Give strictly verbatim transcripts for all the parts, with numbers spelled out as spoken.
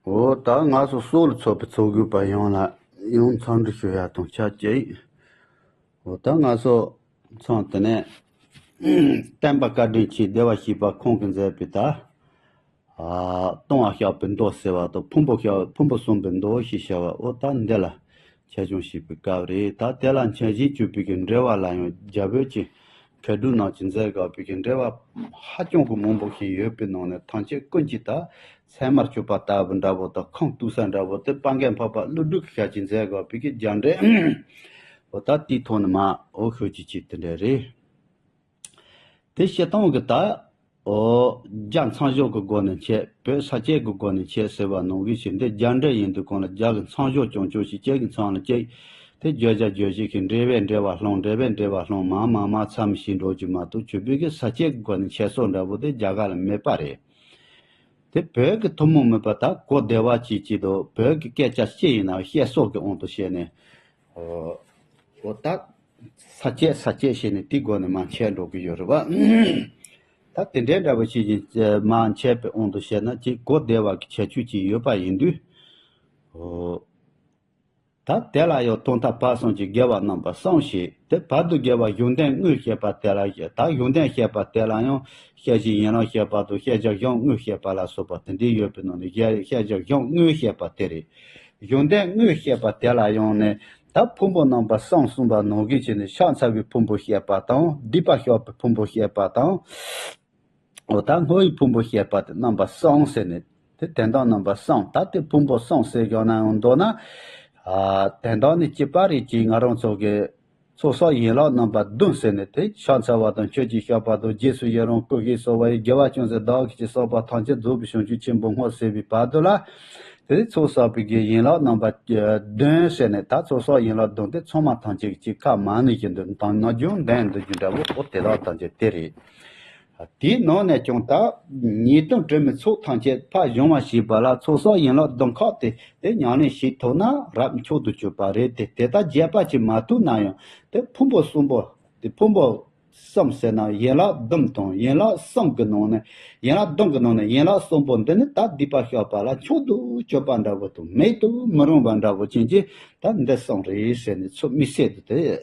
འོ་ད་ང་ཚོ་སྲོག་ལ་ཚོགས་པའི་ཚོགས་དགོས་པ་ཡོངས་ལ་ཡང་འཚམས་འདྲི་ཞུ་ཡ་དང་ཆ་བཅས། འོ་ད་ང་ཚོ་ཚང་དེ་ནས་བསྟན་པ་བཀའ་དྲིན་ཆེ་བདེ་བར་གཤེགས་པ་ཁོང་གིས་མཛད་པའི་ད་ཨ་སྟོང་བ་བཤགས་པའི་མདོ་ཟེར་བ་དང་ཕུང་པོ་བཤགས་ཕུང་པོ་གསུམ་པའི་མདོ་ཞེས་བྱ་བ། འོ་ད་འདི་ལ་ཆ་ཆུང་ཞིག་པའི་སྐབས་རེད། ད་དེ་ལ་མཆན་བཞི་བཅུ་པའི་གི་འགྲེལ་བ་ལ་ཡང་རྒྱ་བོད་ཀྱི་མཁས་གྲུབ་རྣམས་ཀྱིས་མཛད་དགོས་པའི་གི་འགྲེལ་བ་ཧ་ཅང་གི་མང་པོ་ཞིག་ཡོད་པའི་ནང་ནས་ཐམས་ཅད་ཀུན་གྱིས་ད་ཚད་མར་གྱུར་པ་ལྟ་བུ་འདྲ་བོ་དང་ཁུངས་གཏུགས་ས་འདྲ་བོ་དེ་སྤང་རྒན་འཕགས་པ་ཀླུ་སྒྲུབ་ཀྱིས་ཞལ་གྱིས་མཛད་དགོས་པའི་གི་རྒྱ་འགྲེལ། འོ་ད་དེའི་ཐོག་ནས་མ་འོ་ཤོད་ཀྱི་ཅིག་དེ་འདྲ་རེད། དེ་སྤྱིར་བཏང་གི་ད། ཨོ། རྒྱ་མཚན་བཞག་གི་སྒོ་ནས་འཆད། བོད་ས་བཅད་ཀྱི་སྒོ་ནས་འཆད་ཟེར་བ་ནང་བཞིན་ཞིག་འདི་རྒྱ་འགྲེལ་ཡིན་དུས་གང་ལ་རྒྱ་གི་མཚན་བཞག་རྐྱང་རྐྱང་ཞིག་བཅད་ཀྱི་མཚམས་ལ་བཅད། དེ་བརྗོད་བྱ་རྗོད་བྱེད་ཀྱི་འགྲེལ་བས་འགྲེལ་བ་སློང་། འགྲེལ་བས་འགྲེལ་བ་སློང་མ་མ་མ་མཚམས་ཤིག་འགྲོ་རྒྱུ་མ་གཏོགས་ཆོས་པའི་གི་ས་བཅད་ཀྱི་སྒོ་ནས་འཆད་སྲོལ་འདྲ་བོ་དེ་རྒྱ་གར་ལ་མེད་པ་རེད། དེ་བོད་ཀྱི་ཐུན་མོང་མིན་པ་ད་གོ་བདེ་བ་ཅིག་ཅིག་དང་བོད་ཀྱི་སྐད་ཆ་ཅི་ཡིན་ནའང་བཤད་སྲོལ་གྱི་དབང་དུ་བྱས་ནས། ཨོ། ཨོ་ད། ས་བཅད་ས་བཅད་བྱས་ནས་དེའི་སྒོ་ནས་མར་འཆད་འགྲོ་གི་ཡོད་རེད་བ། ད་དེ་འདྲའི་འདྲ་བ་ཞིག་གིས་མར་འཆད་པའི་དབང་དུ་བྱས་ན་ཅིག་གོ་བདེ་བ་གི་ཁྱད་ཆོས་ཅིག་ཡོད་པ་ཡིན་དུས། ཨོ། ད་དེ་ལ་ཡང་དོན་དམ་པ་གསུམ་གྱི་དགེ་བ་རྣམ་པ་གསུམ་ཞེས་དེ་བར་དུ་དགེ་བ་གཞུང་དོན་དངོས་བཤད་པ་དེ་ལ་ད་གཞུང་དོན་བཤད་པ་དེ་ལ་ཡང་བཤད་བྱའི་ཡན་ལག་བཤད་པ་དང་བཤད་བྱ་གཞུང་དངོས་བཤད་པ་ལ་སོགས་པ་དེ་འདྲའི་ཡོད་པའི་ནང་ནས་བཤད་བྱ་གཞུང་དངོས་བཤད་པ་དེ་རེད། གཞུང་དོན་དངོས་བཤད་པ་དེ་ལ་ཡང་ནས་ད་ཕུང་པོ་རྣམ་པ་གསུམ་གསུངས་པ་ནང་བཞིན་བྱས་ནས་ཕྱག་འཚལ་བའི་ཕུང་པོ་བཤད་པ་དང་སྡིག་པ་བཤགས་པའི་ཕུང་པོ་བཤད་པ་དང་། འོ་ད་བསྔོ་བའི་ཕུང་པོ་བཤད་པ་དེ་རྣམ་པ་གསུམ་ཟེར་ནས་དེ་དོན་དག་རྣམ་པ་གསུམ། ད་དེ་ཕུང་པོ་གསུམ་ཟེར་བཞག་ན་ཡང་མདོར་ན། ཨ་དོན་དག་ནི་གཅིག་པ་རེད་ཅེས་ང་རང་ཚོ་གི་ཚོགས་བསགས་ཡན་ལག་རྣམ་པ་བདུན་ཟེར་ནས་དེ་ཕྱག་འཚལ་བ་དང་མཆོད་ཅིང་བཤགས་པ་དང་རྗེས་སུ་ཡི་རང་བསྐུལ་ཞིང་གསོལ་བ་ཡི་དགེ་བ་ཅུང་ཟད་བདག་གིས་ཅིག་བསགས་པ་ཐམས་ཅད་རྫོགས་པའི་བྱང་ཆུབ་ཆེན་པོར་བསྔོ་ཟེར་བའི་བར་དུ་ལ། དེ་ཚོགས་བསགས་པའི་གི་ཡན་ལག་རྣམ་པ་བདུན་ཟེར་ནས་ད་ཚོགས་བསགས་ཡན་ལག་བདུན་དེ་ཚང་མ་ཐམས་ཅད་ཀྱི་ཁ་མ་ནི་བཞིན་དུ་དང་ནག་རྒྱུན་ལྡན་འདུ་རྒྱུ་འདྲ་བོ་ཨོ་དེ་དག་ཐམས་ཅད་དེ་རེད། དེའི་ནང་ནས་ཀྱང་ད་ཉེས་ལྟུང་དྲི་མའི་ཚོགས་ཐམས་ཅད་ཕར་སྦྱོང་བ་ཞེས་པ་ལ་ཚོགས་བསགས་ཡན་ལག་བདུན་ཁག་དེ་དེ་ཉམས་ལེན་བྱེད་ཐུབ་ན་རབ་མཆོག་ཏུ་གྱུར་པ་རེད་དེ། དེ་ལྟར་རྒྱས་པ་ཅིག་མ་ཐུབ་ན་ཡང་དེ་ཕུང་པོ་གསུམ་པོ་དེ་ཕུང་པོ་གསུམ་ཟེར་ན་ཡན་ལག་བདུན་དང་ཡན་ལག་གསུམ་གྱི་ནང་ནས་ཡན་ལག་བདུན་གྱི་ནང་ནས་ཡན་ལག་གསུམ་པོ་འདི་ནི་ད་སྡིག་པ་བཤགས་པ་ལ་མཆོག་ཏུ་གྱུར་པ་འདྲ་བོ་དང་མེད་དུ་མི་རུང་བ་འདྲ་བོ་ཅན་གྱི་ད་འདི་གསུམ་རེད་ཟེར་ནས་ཚུལ་དམིགས་བསལ་དུ་དེ་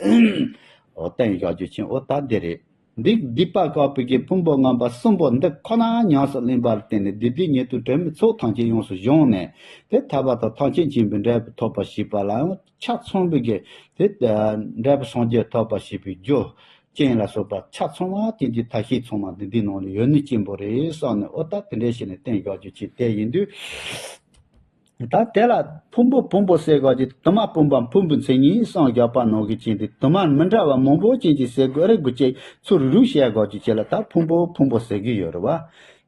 ཨོ་བསྟན་བཞག་རྒྱུ་ཅན་ཨོ་ད་འདི་རེད། འདི་སྡིག་པ་བཤགས་པའི་གི་ཕུང་པོ་ངན་པ་གསུམ་པོ་འདི་ཁོ་ན་ཉམས་སུ་ལེན་པ་ལ་བརྟེན་ནས་སྡིག་སྡིག་ཉེས་ལྟུང་དྲི་མའི་ཚོགས་ཐམས་ཅད་ཡོངས་སུ་སྦྱོང་ནས་དེ་ཐར་པ་དང་ཐམས་ཅད་མཁྱེན་པའི་འབྲས་བུ་ཐོབ་པ་ཞེས་པ་ལའང་ཆ་ཚང་བའི་གི་དེ་འབྲས་བུ་སངས་རྒྱས་ཐོབ་པ་ཞེས་པའི་རྒྱུ་རྐྱེན་ལ་སོགས་པ་ཆ་ཚང་བ་དེ་འདི་ཐབས་ཤེས་ཚང་མ་འདི་འདིའི་ནང་ལ་ཡོད་ནི་ཅན་པོ་རེད་བསམ་ནས་ཨོ་ད་དེ་འདྲའི་བྱས་ནས་བསྟན་བཞག་རྒྱུ་ཅིག་དེ་ཡིན་དུས། ད་དེ་ལ་ཕུང་པོ་ཕུང་པོ་ཟེར་དགོས་ཀྱི་དུ་མ་ཕུང་པ་ཕུང་པོའི་མཚན་ཉིད་གསུངས་བཞག་པ་ནང་གི་ཅན་དེ་དུ་མ་མི་འདྲ་བ་མང་པོ་ཅན་གྱི་ཟེར་དགོས་རེད་དགོས་ཅེས་ཚུར་རུ་བཤད་དགོས་ཀྱི་ཅེས་ལ་ད་ཕུང་པོ་ཕུང་པོ་ཟེར་གྱི་ཡོད་རེད་བ།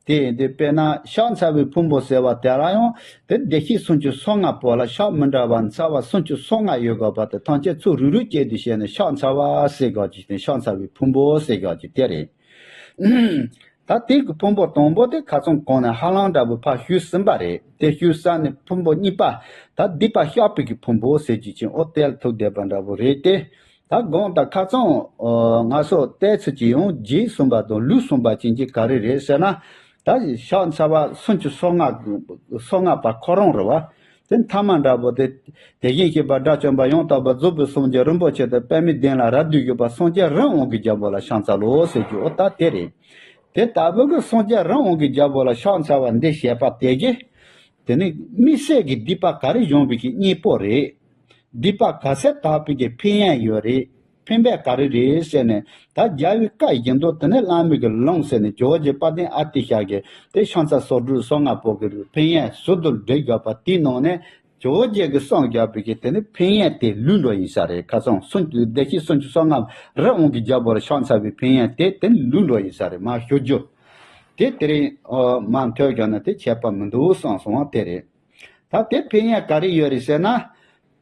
དེ་ཡིན་དུས་དཔེར་ན་ཕྱག་འཚལ་བའི་ཕུང་པོ་ཟེར་བ་དེ་ལ་ཡང་དེ་བདེ་གཤེགས་སུམ་ཅུ་སོ་ལྔ་པོ་ལ་ཕྱག་མི་འདྲ་བ་འཚལ་བ་སུམ་ཅུ་སོ་ལྔ་ཡོད་དགོས་པ་དེ་ཐམས་ཅད་ཚུར་རུ་རུ་བསྐྱེད་དུ་བཤད་ནས་ཕྱག་འཚལ་བ་ཟེར་དགོས་ཀྱི་དེ་ཕྱག་འཚལ་བའི་ཕུང་པོ་ཟེར་དགོས་ཀྱི་དེ་རེད། ད་དེ་གི་ཕུང་པོ་དང་པོ་དེ་ཁ་སང་གོང་ནས་ཧ་ལམ་འདྲ་པོ་ཕར་ཞུས་ཟིན་པ་རེད། དེ་ཞུས་ས་ནས་ཕུང་པོ་གཉིས་པ་ད་སྡིག་པ་བཤགས་པའི་གི་ཕུང་པོ་ཟེར་གྱི་ཅིང་ཨོ་དེ་ལ་ཐུག་བསྡད་པ་འདྲ་པོ་རེད་དེ། ད་དགོངས་དག་ཁ་སང་ང་ཚོ་བལྟས་ཚོད་ཀྱི་ཡང་རྗེས་གསུངས་པ་དང་ལུགས་གསུངས་པ་ཅན་གྱི་ག་རེ་རེད་ཟེར་ན། ད་ཕྱག་འཚལ་བ་སུམ་ཅུ་སོ་ལྔ་སོ་ལྔ་པ་ཁོ་རང་རེད་བ། དེ་མཐའ་མ་འདྲ་པོ་དེ། དེ་བཞིན་གཤེགས་པ་དགྲ་བཅོམ་པ་ཡང་དག་པར་རྫོགས་པའི་སངས་རྒྱས་རིན་པོ་ཆེ་དང་པདྨའི་གདན་ལ་རབ་ཏུ་བཞུགས་པ་སངས་རྒྱས་རི་དབང་གི་རྒྱལ་པོ་ལ་ཕྱག་འཚལ་ལོ་ཟེར་རྒྱུ་ཨོ་ད་དེ་རེད། དེ་ལྟ་བུ་གི་སངས་རྒྱས་རི་དབང་གི་རྒྱལ་པོ་ལ་ཕྱག་འཚལ་བ་འདི་བཤད་པ་དེ་གི། དེ་ནི་དམིགས་བསལ་གྱི་སྡིག་པ་ག་རེ་སྦྱོང་བའི་གི་གཉེན་པོ་རེད། སྡིག་པ་ག་ཚད་དག་པའི་གི་ཕན་ཡོན་ཡོད་རེད། ཕན་པ་ག་རེ་རེད་ཟེར་ནས་ད་རྒྱལ་བའི་བཀའ་བཞིན་དུ་དེ་ནས་བླ་མའི་གི་ལུང་ཟེར་ནས་ཇོ་བོ་རྗེ་དཔལ་ལྡན་ཨ་ཏི་ཤ་གི་དེ་ཕྱག་འཚལ་སོགས་སྒྲུབ་སོ་ལྔ་པོ་གི་ཕན་ཡོན་ཟུར་དུ་འགྲེལ་དགོས་པ་དེའི་ནང་ནས་ཇོ་བོ་རྗེ་གི་གསུངས་བཞག་པའི་གི་དེ་ནི་ཕན་ཡོན་དེ་ལུས་འགྲོ་ཡིན་ས་རེད། ཁ་སང་སུམ་བདེ་གཤེགས་སུམ་ཅུ་སོ་ལྔ་རི་དབང་གི་རྒྱལ་པོ་ལ་ཕྱག་འཚལ་བའི་ཕན་ཡོན་དེ་དེ་ནི་ལུས་འགྲོ་ཡིན་ས་རེད། མ་ཞུ་རྒྱུ་དེ་དེ་རིང་མ་ཐོས་ཀྱང་ན་དེ་ཁྱད་པར་མི་འདུག་གསུངས་སོང་བ་དེ་རེད། ད་དེ་ཕན་ཡོན་ག་རེ་ཡོད་རེད་ཟེར་ན།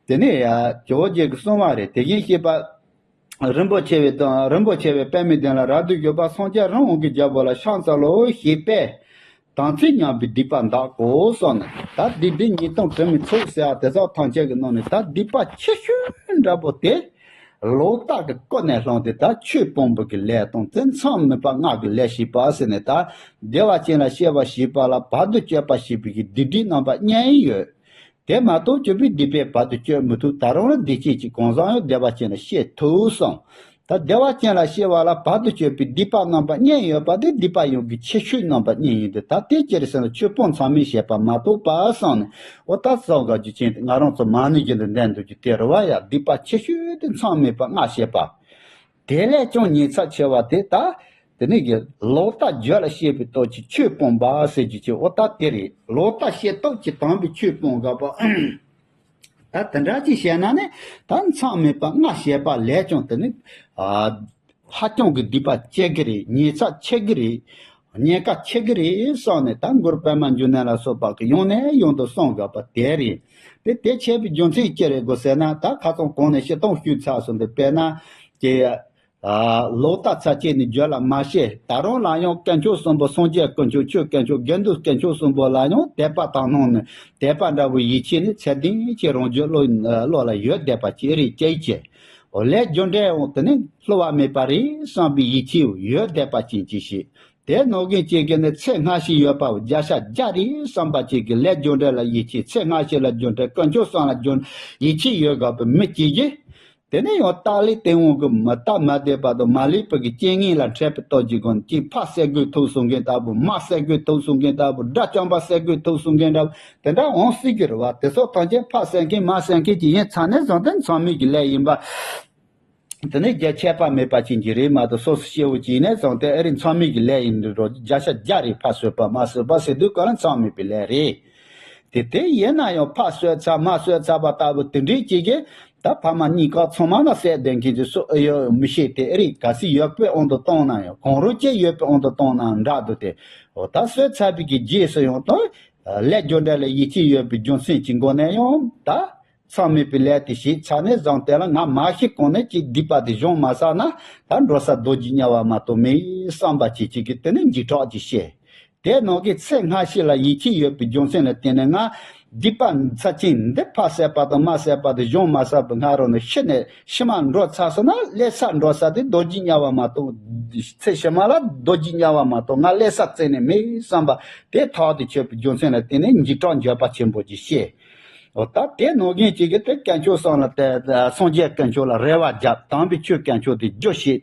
དེ་ནས་ཡ་ཇོ་བོ་རྗེ་གི་གསུང་བ་རེད། དེ་བཞིན་གཤེགས་པ། རིན་པོ་ཆེ་བའི་དང་རིན་པོ་ཆེ་བའི་པདྨའི་གདན་ལ་རབ་ཏུ་བཞུགས་པ་སངས་རྒྱས་རི་དབང་གི་རྒྱལ་པོ་ལ་ཕྱག་འཚལ་ལོ་ཞེས་པས། དམ་ཚིག་ཉམས་པའི་སྡིག་པ་འདག་གོ་གསུངས་ནས་ད་སྡིག་སྡིག་ཉེས་ལྟུང་དྲི་མའི་ཚོགས་ཟེར་བ་དེ་ཚོ་ཐམས་ཅད་ཀྱི་ནང་ནས་ད་སྡིག་པ་ཆེ་ཤོས་འདྲ་པོ་དེ། ལོག་ལྟ་གི་ཀུན་ནས་བསླངས་ཏེ་ད་ཆོས་སྤོང་བའི་གི་ལས་དང་དེ་མཚམས་མེད་པ་སྔགས་ཀྱི་ལས་བྱེད་པ་ཟེར་ནས་ད་བདེ་བ་ཅན་ལ་སྐྱེ་བ་བྱེད་པ་ལ་བར་དུ་གཅོད་པ་བྱེད་པའི་གི་སྡིག་སྒྲིབ་རྣམ་པ་གཉིས་ཡོད། དེ་མ་གཏོགས་སྤྱོད་པའི་སྡིག་པས་བར་དུ་གཅོད་མི་ཐུབ། ད་རུང་ལ་བདེ་སྐྱིད་ཀྱི་གང་ཟག་ཡང་བདེ་བ་ཅན་ལ་སྐྱེ་ཐུབ་གསུངས། ད་བདེ་བ་ཅན་ལ་སྐྱེ་བ་ལ་བར་དུ་གཅོད་པའི་སྡིག་པ་རྣམ་པ་གཉིས་ཡོད་པ་དེ་སྡིག་པ་ཡོངས་ཀྱི་ཆེ་ཤོས་རྣམ་པ་གཉིས་ཡིན་ཏེ། ད་དེ་ཅི་རེད་ཟེར་ན་ཆོས་སྤོང་མཚམས་མེད་བྱེད་པ་མ་གཏོགས་པ་གསུངས་ནས། འོ་ད་སོགས་ག་རྒྱུ་ཅན་དེ་ང་རང་ཚོ་མ་ཎི་བཞིན་དུ་འདོན་འདུག་རྒྱུ་དེ་རེད་བ་ཡ། སྡིག་པ་ཆེ་ཤོས་དེ་མཚམས་མེད་པ་སྔགས་བྱེད་པ། དེ་ལས་ཀྱང་ཉེས་ཚབས་ཆེ་བ་དེ་ད། དེ་ནས་ཀྱི་ལོག་ལྟ་རྒྱུད་ལ་སྐྱེས་པའི་སྟོབས་ཀྱིས་ཆོས་སྤོང་བ་ཟེར་རྒྱུ་ཅིག་འོ་ད་དེ་རེད། ལོག་ལྟ་སྐྱེས་སྟོབས་ཀྱིས་དམ་པའི་ཆོས་སྤོང་དགོས་པ། ད་དེ་འདྲ་ཅིག་བྱས་ན་ནི་ད་མཚམས་མེད་པ་སྔགས་བྱེད་པ་ལས་ཀྱང་དེ་ནི། ཨ། ཧ་ཅང་གི་སྡིག་པ་སྐྱེ་གི་རེད། ཉེས་ཚབས་ཆེ་གི་རེད། ཉེན་ཁ་ཆེ་གི་རེད་བསམ་ནས་ད་མགུར་པདྨ་འབྱུང་གནས་ལ་སོགས་པ་གི་ཡང་ནས་ཡང་དུ་གསུང་དགོས་པ་དེ་རེད། དེ་དེ་བྱས་པའི་རྒྱུ་མཚན་ཅི་རེད་གོ་ཟེར་ན། ད་ཁ་སང་གོང་ནས་བཤད་སྟངས་ཞུས་ཚར་སོང་། དེ་དཔེར་ན་ཀྱེ། ལོག་ལྟ་ཚར་གཅིག་ནི་རྒྱུད་ལ་མ་སྐྱེས། ད་རུང་ལ་ཡང་དཀོན་མཆོག་གསུམ་པོ་སངས་རྒྱས་དཀོན་མཆོག་ཆོས་དཀོན་མཆོག་དགེ་འདུན་དཀོན་མཆོག་གསུམ་པོ་ལ་ཡང་དད་པ་དག་སྣང་ནས་དད་པ་འདྲ་བོའི་ཡིད་ཆེས་ནི་ཚད་ལྡན་གྱི་རང་རྒྱུད་བློ་བློ་ལ་ཡོད་བསྡད་པ་ཅིག་རེད་ཅེས་བྱས། འོ་ལས་རྒྱུ་འབྲས་འོང་དེ་ནི་བསླུ་བ་མེད་པ་རེད་བསམ་པའི་ཡིད་ཆེས་ཡོད་བསྡད་པ་ཅན་གྱིས་ཤིག་དེ་ནང་གི་གཅིག་གིས་ནི་ཚེ་སྔ་ཕྱི་ཡོད་པ་བརྒྱ་ཆ་བརྒྱ་རེད་བསམ་པ་གཅིག་གིས་ལས་རྒྱུ་འབྲས་ལ་ཡིད་ཆེས། ཚེ་སྔ་ཕྱི་ལ་རྒྱུ་འབྲས་དཀོན་མཆོག་གསུམ་ལ་རྒྱུ་ཡིད་ཆེས་ཡོད་དགོས་པའི་མི་གཅིག་གིས། དེ་ནས་ཡང་རྟགས་ལས་དེ་འོང་གི་མི་རྟག་མ་བདེ་བ་དང་མ་ལུས་པ་གི་རྐྱེན་ངན་ལ་འཕྲད་པའི་སྟོབས་ཀྱིས་གང་གཅིག་ཕ་བསད་དགོས་ཐུག་སོང་མཁན་ལྟ་བུ། མ་བསད་དགོས་ཐུག་སོང་མཁན་ལྟ་བུ། དགྲ་བཅོམ་པ་བསད་དགོས་ཐུག་སོང་མཁན་འདྲ་བོ་དེ་འདྲ་འོང་སྲིད་ཀྱི་རེད་བ། དེ་སོགས་ཐམས་ཅད་ཕ་བསད་མཁན་མ་བསད་མཁན་གྱི་ཡིན་ཚ་ནས་བཟུང་སྟེ་མཚམས་མེད་ཀྱི་ལས་ཡིན་པ། དེ་ནས་རྒྱ་ཆད་པ་མེད་པ་ཅན་གྱི་རེད་མ་གཏོགས་སོ་སོ་སྐྱེ་བོ་གཅིག་ནས་བཟུང་སྟེ་ཨེ་རེད་མཚམས་མེད་ཀྱི་ལས་ཡིན་འགྲོ། བརྒྱ་ཆ་བརྒྱ་རེད། ཕ་གསོད་པ་མ་གསོད་པ་ཟེར་དུས་ག་ལ་མཚམས་མེད་པའི་ལས་རེད། དེ་དེ་ཡིན་ན་ཡང་ཕ་གསོད་ཚར་མ་གསོད་ཚར་བ་ལྟ་བུ་དེ་འདྲའི་གཅིག་གིས་ད་ཕ་མ་གཉིས་ཀ་ཚང་མ་ལ་བསད་བསྡད་མཁན་གྱི་སུ་ཨེ་ཡོད་མི་ཤེས། དེ་ཨེ་རེད་གལ་སྲིད་ཡོད་པའི་དབང་དུ་བཏང་ན་ཡང་གང་རུང་གཅིག་ཡོད་པའི་དབང་དུ་བཏང་ན་འདྲ་འདུག་སྟེ། འོ་ད་གསོད་ཚར་བའི་གི་རྗེས་སུ་ཡང་ད་ལས་རྒྱུ་འབྲས་ལ་ཡིད་ཆེས་ཡོད་པའི་རྒྱུ་མཚན་གྱི་སྒོ་ནས་ཡང་ད། མཚམས་མེད་པའི་ལས་དེ་བྱས་ཚར་ནས་བཟུང་དེ་ལ་ང་མ་ཤི་གོང་ནས་ཀྱི་སྡིག་པ་དེ་སྦྱོང་མ་ཚར་ན་ད་འགྲོ་ས་རྡོ་རྗེ་དམྱལ་བ་མ་གཏོགས་མེད་བསམ་པ་ཅིག་གཅིག་གིས་དེ་ནི་འཇིགས་སྐྲག་ཅིག་སྐྱེས། དེ་ནང་གི་ཚེ་སྔ་ཕྱི་ལ་ཡིད་ཆེས་ཡོད་པའི་རྒྱུ་མཚན་ལ་བརྟེན་ནས་ང་སྡིག་པ་ཚབས་ཆེན་འདི་ཕ་བསད་པ་དང་མ་བསད་པ་དེ་སྦྱོང་མ་ཚར་བའི་སྔ་རོལ་ནས་ཤི་ནས་ཕྱི་མ་འགྲོ་ཚར་སོང་ན་སླེབས་ས་འགྲོ་ས་དེ་རྡོ་རྗེ་དམྱལ་བ་མ་གཏོགས། ཚེ་ཕྱི་མ་ལ་རྡོ་རྗེ་དམྱལ་བ་མ་གཏོགས་ང་སླེབས་ས་རྩ་ནས་མེད་བསམ་པ་དེ་ཐག་ཏུ་ཆོད་པའི་རྒྱུ་མཚན་ལ་བརྟེན་ནས་འཇིགས་སྐྲག་འགྱོད་པ་ཆེན་པོ་ཅིག་སྐྱེས། འོ་ད་དེ་ནང་བཞིན་གཅིག་གིས་དེ་དཀོན་མཆོག་གསུམ་ལ་དེ་སངས་རྒྱས་དཀོན་མཆོག་ལ་རེ་བ་བརྒྱབ། དམ་པའི་ཆོས་དཀོན་མཆོག་དེ་རྒྱུ་བྱས།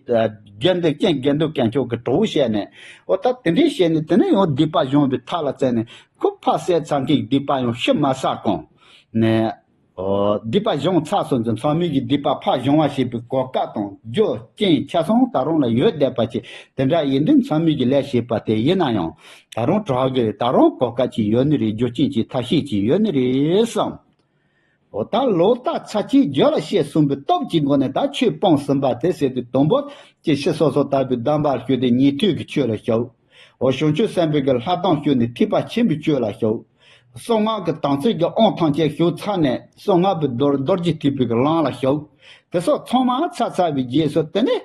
དགེ་འདུན་ཀྱང་དགེ་འདུན་དཀོན་མཆོག་གི་གྲོགས་བྱས་ནས། འོ་ད་དེ་འདྲའི་བྱས་ནས་དེ་ནས་ཡང་སྡིག་པ་སྦྱོང་བའི་ཐབས་ལ་བརྩོན་ནས་ཁོ་ཕ་བསད་ཚར་མཁན་གྱི་སྡིག་པ་ཡང་ཤི་མ་ཚར་གོང་ནས། འོ་སྡིག་པ་སྦྱོང་ཚར་སོང་ཙང་མཚམས་མེད་ཀྱི་སྡིག་པ་ཕར་སྦྱོང་བ་བྱེད་པའི་གོ་སྐབས་དང་རྒྱུ་རྐྱེན་ཆ་ཚང་ད་རུང་ལ་ཡོད་བསྡད་པ་ཅིག་དེ་འདྲ་ཡིན་དུས་མཚམས་མེད་ཀྱི་ལས་བྱས་པ་དེ་ཡིན་ན་ཡང་ད་རུང་དྲག་གི་རེད། ད་རུང་གོ་སྐབས་ཅིག་ཡོད་ནི་རེད། རྒྱུ་རྐྱེན་ཅིག་ཐབས་ཤེས་ཅིག་ཡོད་ནི་རེད་བསམ། འོ་ད་ལོག་ལྟ་ཚར་གཅིག་རྒྱུད་ལ་སྐྱེས་སོང་བའི་སྟོབས་ཀྱི་སྒོ་ནས་ད་ཆོས་སྤོང་ཟིན་པ་དེ་ཟེར་དུས་དང་པོ་ཅིག་ཕྱི་སོ་སོ་ལྟ་བུའི་གདམས་པར་ཞུགས་ཏེ་ཉན་ཐོས་ཀྱི་ཆོས་ལ་ཞུགས། འོ་བྱང་ཆུབ་སེམས་དཔའི་གི་ལྷ་གདམས་ཞུགས་ནས་ཐེག་པ་ཆེན་པོའི་ཆོས་ལ་ཞུགས། གསང་སྔགས་ཀྱི་དམ་ཚིག་གི་དབང་ཐམས་ཅད་ཞུགས་ཚར་ནས་གསང་སྔགས་པའི་རྡོ་རྡོ་རྗེ་ཐེག་པའི་གི་ལམ་ལ་ཞུགས། དེ་སོགས་ཚང་མ་ཚར་ཚར་བའི་རྗེས་སུ་དེ་ནས་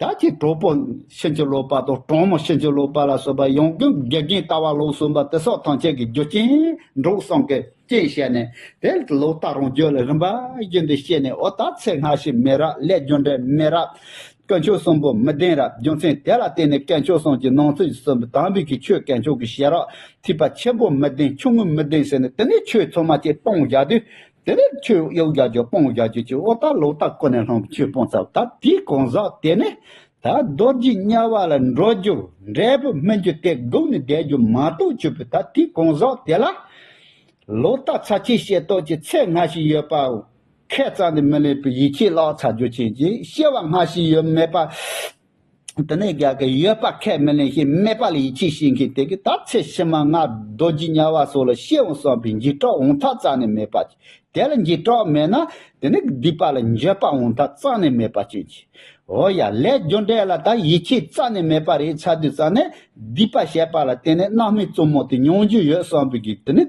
ད་ཅིག་གྲོགས་པོ་ཕྱིན་ཅི་ལོག་པ་དང་གྲོགས་མོ་ཕྱིན་ཅི་ལོག་པ་ལ་སོགས་པ་ཡང་དགེ་རྒན་ལྟ་བ་ལོག་སོང་བ་དེ་སོགས་ཐམས་ཅད་ཀྱི་རྒྱུ་རྐྱེན་འགྲོ་བསམ་གི་རྐྱེན་བྱས་ནས་དེ་ལོག་ལྟ་རང་རྒྱུད་ལ་རིམ་པ་བཞིན་དུ་སྐྱེས་ནས། འོ་ད་ཚེ་སྔ་ཕྱི་མི་རབས་ལས་རྒྱུ་འབྲས་མི་རབས། དཀོན་མཆོག་གསུམ་པོ་མི་ལྡན་རབས། རྒྱུ་མཚན་དེ་ལ་བརྟེན་ནས་དཀོན་མཆོག་གསུམ་གྱི་ནང་ཚུད་གསུམ་པོ་དམ་པའི་གི་ཆོས་དཀོན་མཆོག་གི་ཤེས་རབ་ཐེག་པ་ཆེན་པོ་མི་ལྡན་ཆུང་ངུ་མི་ལྡན་ཟེར་ནས་དེ་ནས་ཆོས་ཚང་མ་ཅིག་སྤོང་བཞག་དུས་དེ་ནས་ཆོས་གཡོ་བཞག་རྒྱུ་སྤོང་བཞག་རྒྱུ་ཅིག་འོ་ད་ལོག་ལྟ་ཀུན་ནས་བསླངས་པའི་ཆོས་སྤོང་ཚར། ད་དེའི་གང་ཟག་དེ་ནི་ད་རྡོ་རྗེ་དམྱལ་བ་ལ་འགྲོ་རྒྱུ་འབྲས་བུ་སྨིན་རྒྱུ་དེ་སྒུག་ནས་བསྡད་རྒྱུ་མ་གཏོགས་ཆོས་པོ་ད་དེའི་གང་ཟག་དེ་ལ་ལོག་ལྟ་ཚར་གཅིག་བྱས་སྟོབས་ཀྱིས་ཚེ་སྔ་ཕྱི་ཡོད་པ་ཁས་རྩ་ནས་མི་ལེན་པའི་ཡིད་ཆེས་བརླག་ཚར་རྒྱུ་ཅན་གྱི་སྐྱེ་བ་སྔ་ཕྱི་ཡོད་མེད་པ། དེ་ནས་རྒྱ་གི་ཡོད་པ་ཁས་མི་ལེན་ཞིང་མེད་པ་ལ་ཡིད་ཆེས་བྱེད་མཁན་དེ་གིས་ད་ཚེ་ཕྱི་མ་ང་རྡོ་རྗེ་དམྱལ་བ་སོགས་ལ་སྐྱེ་འོང་བསམ་པའི་འཇིགས་སྐྲག་འོང་ཐབས་རྩ་ནས་མེད་པ། དེ་ལ་འཇིགས་སྐྲག་མེད་ན་དེ་ནི་སྡིག་པ་ལ་འགྱོད་པ་འོང་ཐབས་རྩ་ནས་མེད་པ་ཅན་གྱི། འོ་ཡ་ལས་རྒྱུ་འབྲས་ལ་ད་ཡིད་ཆེས་རྩ་ནས་མེད་པ་རེད་ཚར་དུས་རྩ་ནས་སྡིག་པ་བྱས་པ་ལ་བརྟེན་ནས་རྣམ་སྨིན་རྩུབ་མོ་དེ་མྱོང་རྒྱུ་ཡོད་བསམ་པའི་གི་དེ་ནི་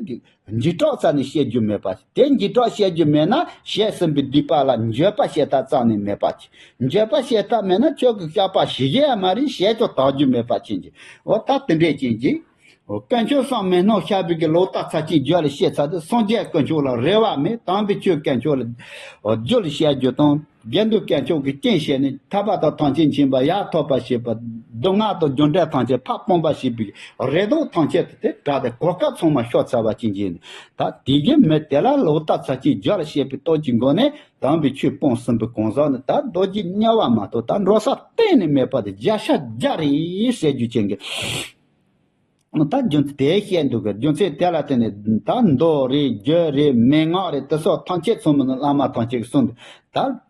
འཇིགས་སྐྲག་རྩ་ནས་བྱེད་རྒྱུ་མེད་པ། དེ་འཇིགས་སྐྲག་བྱེད་རྒྱུ་མེད་ན་བྱས་ཟིན་པའི་སྡིག་པ་ལ་འགྱོད་པ་བྱེད་ཐབས་རྩ་ནས་མེད་པ། འགྱོད་པ་བྱེད་ཐབས་མེད་ན་ཁྱོད་ཀྱི་བསྐལ་པ་ཞིག་ཡས་མ་རེད། བྱས་ཀྱང་དག་རྒྱུ་མེད་པ་ཅན་གྱི། འོ་ད་དེ་འདྲས་ཅན་གྱི། འོ་དཀོན་མཆོག་གསུམ་མི་སྣང་ཤར་བའི་གི་ལོག་ལྟ་ཚར་གཅིག་རྒྱུད་ལ་སྐྱེས་ཚར་དུས་སངས་རྒྱས་དཀོན་མཆོག་ལ་རེ་བ་མེད། དམ་པའི་ཆོས་དཀོན་མཆོག་ལ་རྒྱུད་ལ་བཤད་རྒྱུ་དང་ དགེ་འདུན་དཀོན་མཆོག་གི་རྐྱེན་བྱས་ནས་ཐར་པ་དང་ཐམས་ཅད་མཁྱེན་པ་ཡར་ཐོབ་པ་བྱེད་པ། སྡུག་བསྔལ་དང་རྒྱུ་འབྲས་ཐམས་ཅད་ཕར་སྤོང་བ་བྱེད་པའི་རེ་དོགས་ཐམས་ཅད་དེ་དག་དེ་གོ་སྐབས་ཚང་མ་ཤོར་ཚར་བ་ཅན་གྱི་ནི། ད་དེ་གི་མི་དེ་ལ་ལོག་ལྟ་ཚར་གཅོད་སྦྱོར་བྱེད་པའི་སྟོབས་ཀྱི་སྒོ་ནས་དམ་པའི་ཆོས་སྤོང་ཟིན་པའི་གང་ཟག་ནི་ད་རྡོ་རྗེ་དམྱལ་བ་མ་གཏོགས་ད་འགྲོ་ས་གཏན་ནས་མེད་པ་དེ་བརྒྱ་ཆ་བརྒྱ་རེད་ཟེར་རྒྱུ་ཅན་གྱི། ད་རྒྱུ་མཚན་དེ་བཤད་འདུག་གི། རྒྱུ་མཚན་དེ་ལ་བརྟེན་ནས་ད་མདོ་རེད། རྒྱུད་རེད། མན་ངག་རེད། དེ་སོགས་ཐམས་ཅད་ཚང་མ་ནི་བླ་མ་ཐམས་ཅད་ཀྱིས་གསུངས་འདུག།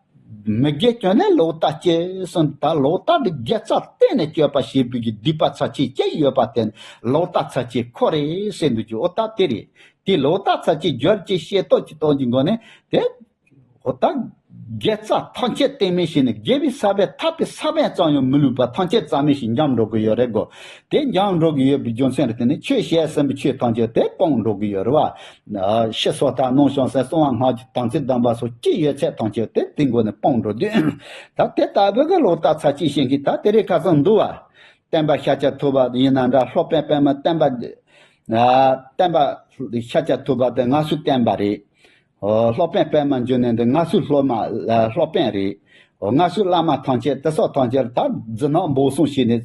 ད་མི་དགེ་བཅུ་ནི་ལོག་ལྟ་སྐྱེ་གསུངས། ད་ལོག་ལྟ་འདི་དགེ་རྩ་གཏན་ནས་སྤྱོད་པ་བྱེད་པའི་གི་སྡིག་པ་ཚར་གཅོད་ཅིག་ཡོད་པ་དེ་ནི་ལོག་ལྟ་ཚར་གཅོད་ཁོ་རེད་ཟེར་འདུག་གི། འོ་ད་དེ་རེད། དེ་ལོག་ལྟ་ཚར་གཅོད་སྦྱོར་གྱི་ཤེས་རྟོགས་ཀྱི་སྟོབས་ཀྱི་སྒོ་ནས་དེ། འོ་ད་དགེ་རྩ་ཐམས་ཅད་གཏན་མེད་བྱས་ནས་དགེ་བའི་ས་བོན་ཐར་པའི་ས་བོན་ཙམ་ཡང་མི་ལུས་པ་ཐམས་ཅད་རྩ་མེད་བྱས་འཇམ་འགྲོ་གི་ཡོད་རེད་གོ། དེ་འཇམ་འགྲོ་གི་ཡོད་པའི་རྒྱུ་མཚན་ལ་བརྟེན་ནས་ཆོས་བཤད་ཟིན་པའི་ཆོས་ཐམས་ཅད་དེ་སྤོང་འགྲོ་གི་ཡོད་རེད་བ། ཨ། ཕྱི་སོ་ཐར། ནང་བྱང་སེམས། གསང་བ་སྔགས་ཀྱི་དམ་ཚིག་སྡོམ་པ་སོགས་ཅི་ཡོད་ཚད་ཐམས་ཅད་དེ་དེའི་སྒོ་ནས་སྤོང་འགྲོ་དུས། ད་དེ་ལྟ་བུ་གི་ལོག་ལྟ་ཚར་གཅོད་བྱེད་མཁན་ད་དེ་རིང་ཁ་སང་འདུག་བ། བསྟན་པ་ཤཱཀྱ་ཐུབ་པ་ཡིན་ན་འདྲ། སློབ་དཔོན་པདྨ་བསྟན་པ། ཨ། བསྟན་པ་ཤཱཀྱ་ཐུབ་པ་དེ་སྔ་སོའི་བསྟན་པ་རེད། ཨོ། སློབ་དཔོན་པདྨ་འབྱུང་གནས་འདི་སྔ་སོའི་སློབ་མ། ཨ། སློབ་དཔོན་རེད། ཨོ། སྔ་སོའི་བླ་མ་ཐམས་ཅད་དེ་སོགས་ཐམས་ཅད་ད་རྫུ་ནག་འབོག་གསུམ་བྱས་ནས།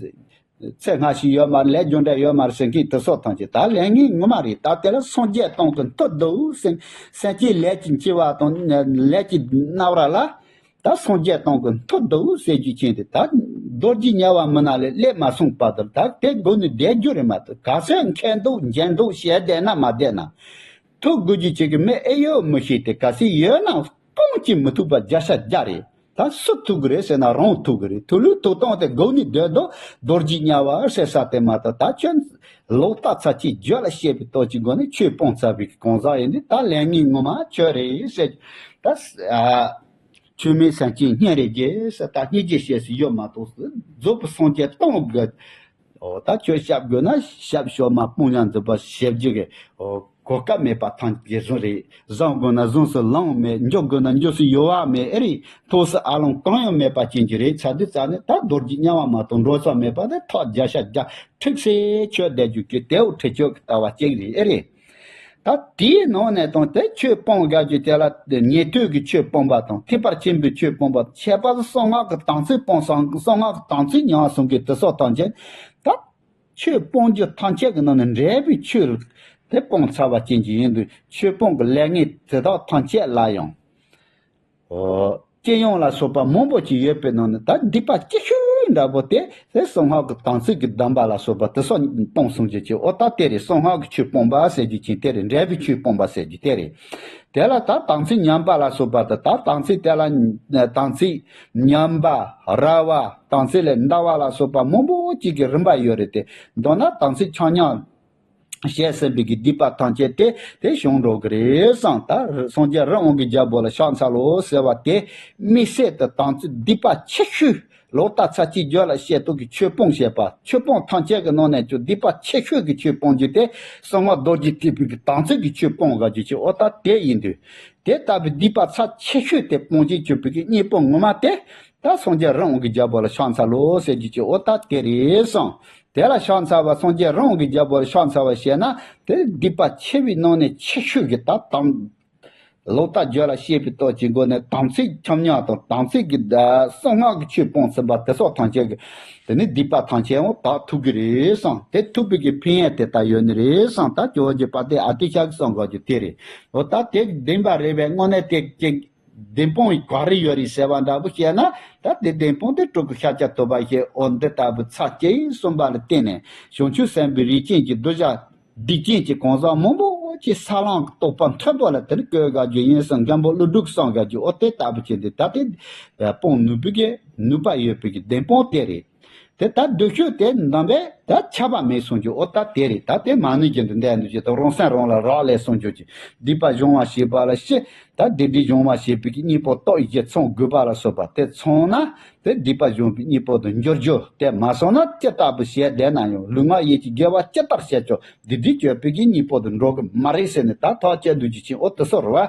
ཚེ་སྔ་ཕྱི་ཡོད་མ་རེད། ལས་རྒྱུ་འབྲས་ཡོད་མ་རེད་ཟེར་མཁན་དེ་སོགས་ཐམས་ཅད་ད་ལས་ངན་ངོ་མ་རེད། ད་དེ་ལ་སངས་རྒྱས་སྟོང་གི་མཐུ་འདུག་ཟེར། སེམས་ཅན་ལས་ཀྱི་འཆི་བ་དང་ལས་ཀྱི་རྣམ་ར་ལ། ད་སངས་རྒྱས་སྟོང་གི་མཐུ་འདུག་ཟེར་རྒྱུ་ཅན་དེ་ད་རྡོ་རྗེ་དམྱལ་བ་མི་ནང་ལས་སླེབས་མ་སོང་བར་དུ་ད་དེ་སྒོ་ནས་བསྡད་རྒྱུ་རེད་མ་གཏོགས། ག་ཚོད་མཁས་མདོག་འཇམ་མདོག་བྱས་བསྡད་ན་མ་བསྡད་ན། ཐུག་དགོས་རྒྱུ་ཅན་གྱི་མི་ཨེ་ཡོད་མི་ཤེས་ཏེ། གལ་སྲིད་ཡོད་ན་སྤང་གཅིག་མི་ཐུབ་པ་བརྒྱ་ཆ་བརྒྱ་རེད། ད་སུ་ཐུག་གི་རེད་ཟེར་ན་རང་ཐུག་གི་རེད། ཐུག་ལུགས་ཐུག་སྟངས་དེ་སྒོ་ནས་སྡོད་དོ། རྡོ་རྗེ་དམྱལ་བ་ཟེར་ས་དེ་མ་གཏོགས། ད་ཁྱོད་ལོག་ལྟ་ཚར་གཅོད་སྦྱོར་ལ་བཤད་པའི་སྟོབས་ཀྱི་སྒོ་ནས་ཆོས་སྤོང་ཚར་བའི་གང་ཟག་ཡིན་དུས་ད་ལས་ངན་ངོ་མ་ཁྱོད་རེད་ཟེར། ད་ཨ། ཆོས་མིན་སེམས་ཅན་སྙིང་རེ་རྗེ་ཟེར། ད་སྙིང་རྗེ་བྱེད་སྲིད་ཡོད་མ་གཏོགས་རྫོགས་པའི་སངས་རྒྱས་སྟོང་གི། ཨོ། ད་ཁྱོད་སྐྱབས་དགོས་ན་སྐྱབས་ཤོག་མ་སྤུན་ཉག་འཛིན་པ་ཞེ་གཅིག་གི། ཨོ། གོ་སྐབས་མེད་པ་ཐང་གི་བཟུང་རེད། བཟང་དགོས་ན་བཟང་སུ་ལོང་མེད། འཇོག་དགོས་ན་འཇོག་སུ་ཡོད་བ་མེད་ཨེ་རེད། ཐོག་སུ་ཨ་ལོང་གང་ཡང་མེད་པ་ཅན་གྱི་རེད། ཚ་དུས་ཙ་ནས་ད་རྡོ་རྗེ་དམྱལ་བ་མ་གཏོགས་འགྲོ་ས་མེད་པ་དེ་ཐག་བརྒྱ་ཆ་བརྒྱ་ཁྲིག་སེ་ཆོད་བསྡད་རྒྱུ་གི་དེའུ་ཁྲིད་ཆོད་ཀྱི་ལྟ་བ་ཅིག་རེད་ཨེ་རེད། ད་དེའི་ནང་ནས་དང་དེ་ཆོས་སྤོང་དགའ་རྒྱུ་དེ་ལ་ཉན་ཐོས་ཀྱི་ཆོས་སྤོང་བ་དང་། ཐེག་པ་ཆེན་པོའི་ཆོས་སྤོང་བ། ཁྱད་པར་དུ་གསང་སྔགས་ཀྱི་དམ་ཚིག་སྤོང་སང་གསང་སྔགས་ཀྱི་དམ་ཚིག་ཉམས་སོང་གི་དེ་སོགས་ཐམས་ཅད་ད། ཆོས་སྤོང་རྒྱུ་ཐམས་ཅད་ཀྱི་ནང་ནས་འབྲས་བུའི་ཆོས་དེ་སྤོང་ཚར་བ་ཅན་གྱི་ཡིན་དུས་ཆོས་སྤོང་གི་ལས་ངན་དེ་དག་ཐམས་ཅད་ལ་ཡང་། ཨོ། སྤྱི་ཡོངས་ལ་སོགས་པ་མང་པོ་ཅིག་ཡོད་པའི་ནང་ནས་ད་སྡིག་པ་ལྕི་ཤོས་འདྲ་པོ་དེ་དེ་གསང་སྔགས་ཀྱི་དམ་ཚིག་གི་སྡོམ་པ་ལ་སོགས་པ་དེ་སོགས་སྤོང་གསུངས་རྒྱུ་ཅིག་འོ་ད་དེ་རེད། གསང་སྔགས་ཀྱི་ཆོས་སྤོང་བ་ཟེར་རྒྱུ་ཅིག་དེ་རེད། འབྲས་བུའི་ཆོས་སྤོང་བ་ཟེར་རྒྱུ་དེ་རེད། དེ་ལ་ད་དམ་ཚིག་ཉམས་པ་ལ་སོགས་པ་དང་། ད་དམ་ཚིག་དེ་ལ་དམ་ཚིག་ཉམས་པ། ར་བ། དམ་ཚིག་ལས་འདའ་བ་ལ་སོགས་པ་མང་པོ་ཅིག་གི་རིམ་པ་ཡོད་རེད་དེ། མདོར་ན་དམ་ཚིག་ཆ་མཉམ་བྱས་ཟིན་པའི་གི་སྡིག་པ་ཐམས་ཅད་དེ་དེ་བྱང་འགྲོ་གི་རེད་བསམ། ད་སངས་རྒྱས་རི་དབང་གི་རྒྱལ་པོ་ལ་ཕྱག་འཚལ་ལོ་ཟེར་བ་དེ་དམིགས་བསལ་དུ་དམ་ཚིག་སྡིག་པ་ཆེ་ཤོས་ལོག་ལྟ་ཚར་གཅོད་སྦྱོར་ལ་བཤད་སྟོབས་ཀྱི་ཆོས་སྤོང་བྱེད་པ། ཆོས་སྤོང་ཐམས་ཅད་ཀྱི་ནང་ནས་ཀྱང་སྡིག་པ་ཆེ་ཤོས་ཀྱི་ཆོས་སྤོང་རྒྱུ་དེ་གསང་སྔགས་རྡོ་རྗེ་ཐེག་པའི་གི་དམ་ཚིག་གི་ཆོས་སྤོང་དགའ་རྒྱུ་ཅིག་འོ་ད་དེ་ཡིན་དུས། དེ་ལྟ་བུའི་སྡིག་པ་ཚབས་ཆེ་ཤོས་དེ་སྤོང་བྱེད་གྱུར་པའི་གི་གཉེན་པོ་ངོ་མ་དེ་ད་སངས་རྒྱས་རི་དབང་གི་རྒྱལ་པོ་ལ་ཕྱག་འཚལ་ལོ་ཟེར་རྒྱུ་ཅིག་འོ་ད་དེ་རེད་བསམ། དེ་ལ་ཕྱག་འཚལ་བ། སངས་རྒྱས་རི་དབང་གི་རྒྱལ་པོ་ལ་ཕྱག་འཚལ་བ་ཞེ་ན་དེ་སྡིག་པ་ཆེ་བའི་ནང་ནས་ཆེ་ཤོས་ཀྱི་ད་དམ། ལོག་ལྟ་སྦྱོར་ལ་བཤད་པའི་སྟོབས་ཀྱི་སྒོ་ནས་དམ་ཚིག་ཆ་མཉམ་དང་། དམ་ཚིག་གི་གསང་སྔགས་ཀྱི་ཆོས་སྤོང་ཟིན་པ་དེ་སོགས་ཐམས་ཅད་ཀྱི་དེ་ནི་སྡིག་པ་ཐམས་ཅད་འོ་དག་ཐུབ་ཀྱི་རེད་བསམ། དེ་ཐུབ་པའི་གི་ཕན་ཡོན་དེ་ལྟ་ཡོད་ནི་རེད་བསམ། ད་ཇོ་བོ་རྗེ་དཔལ་ལྡན་ཨ་ཏི་ཤ་གིས་གསུང་དགོས་རྒྱུ་དེ་རེད། འོ་ད་དེ་བདེན་པ་རེད་པས། དངོས་གནས་དེ་ཀྱི་བདེན་དཔང་ག་རེ་ཡོད་རེད་ཟེར་བ་འདྲ་པོ་བཤད་ན། ད་དེ་བདེན་དཔང་དེ་སྤྲུལ་སྐུ་ཤཱཀྱ་ཐུབ་པ་ཞེས་འོ་འདི་ལྟ་བུ་ཚར་གཅིག་གསུངས་པ་ལ་བརྟེན་ནས་བྱང་ཆུབ་སེམས་དཔའི་རིགས་ཅན་གྱི་གདུལ་བྱ། སྡིག་ཅན་གྱི་གང་ཟག་མང་པོ་ཅིག་ས་ལམ་རྟོགས་པ་མཐོན་པོ་ལ་དེར་བཀོད་དགའ་རྒྱུ་ཡིན་ཟེར་མགོན་པོ་ཀླུ་སྒྲུབ་གསུང་དགའ་རྒྱུ་འོ་དེ་ལྟ་བུ་བྱས་ཏེ། ད་དེ་སྤོང་ནུས་པའི་གི་ནུས་པ་ཡོད་པའི་གི་བདེན་དཔང་དེ་རེད། དེ་ལྟར་སྡུག་ཤོས་དེ་འདམ་པས་ད་ཆགས་པ་མེད་གསུང་རྒྱུ་འོ་ད་དེ་རེད། ད་དེ་མ་ནུས་ཀྱི་འདི་འདས་འདུ་བྱེད་དང་རང་སེམས་རང་ལ་རག་ལས་གསུང་རྒྱུ་གྱི་སྡིག་པ་སྦྱོང་བ་བྱེད་པ་ལ་ཤི། ད་སྡིག་སྒྲིབ་སྦྱོང་བ་བྱེད་པའི་གི་གཉེན་པོ་སྟོབས་ཡི་གེ་མཚོ་དགུ་པ་ལ་སོགས་པ་དེ་ཚང་ན། དེ་སྡིག་པ་སྦྱོང་བའི་གཉེན་པོ་དུ་འགྱུར་རྒྱུ་དེ་མ་སོང་ན་ཅི་ལྟ་བུ་བྱས་བསྡད་ན་ཡང་ལུས་ངག་ཡིད་ཀྱི་དགེ་བ་ཇི་ལྟར་བྱས་ཀྱང་སྡིག་སྒྲིབ་སྤྱོད་པའི་གི་གཉེན་པོ་དུ་འགྲོ་གི་མ་རེད་ཟེར་ནས་ད་ཐག་བཅད་འདུག་ཅི་ཕྱིན་འོ་དེ་སོ་རུ་བ།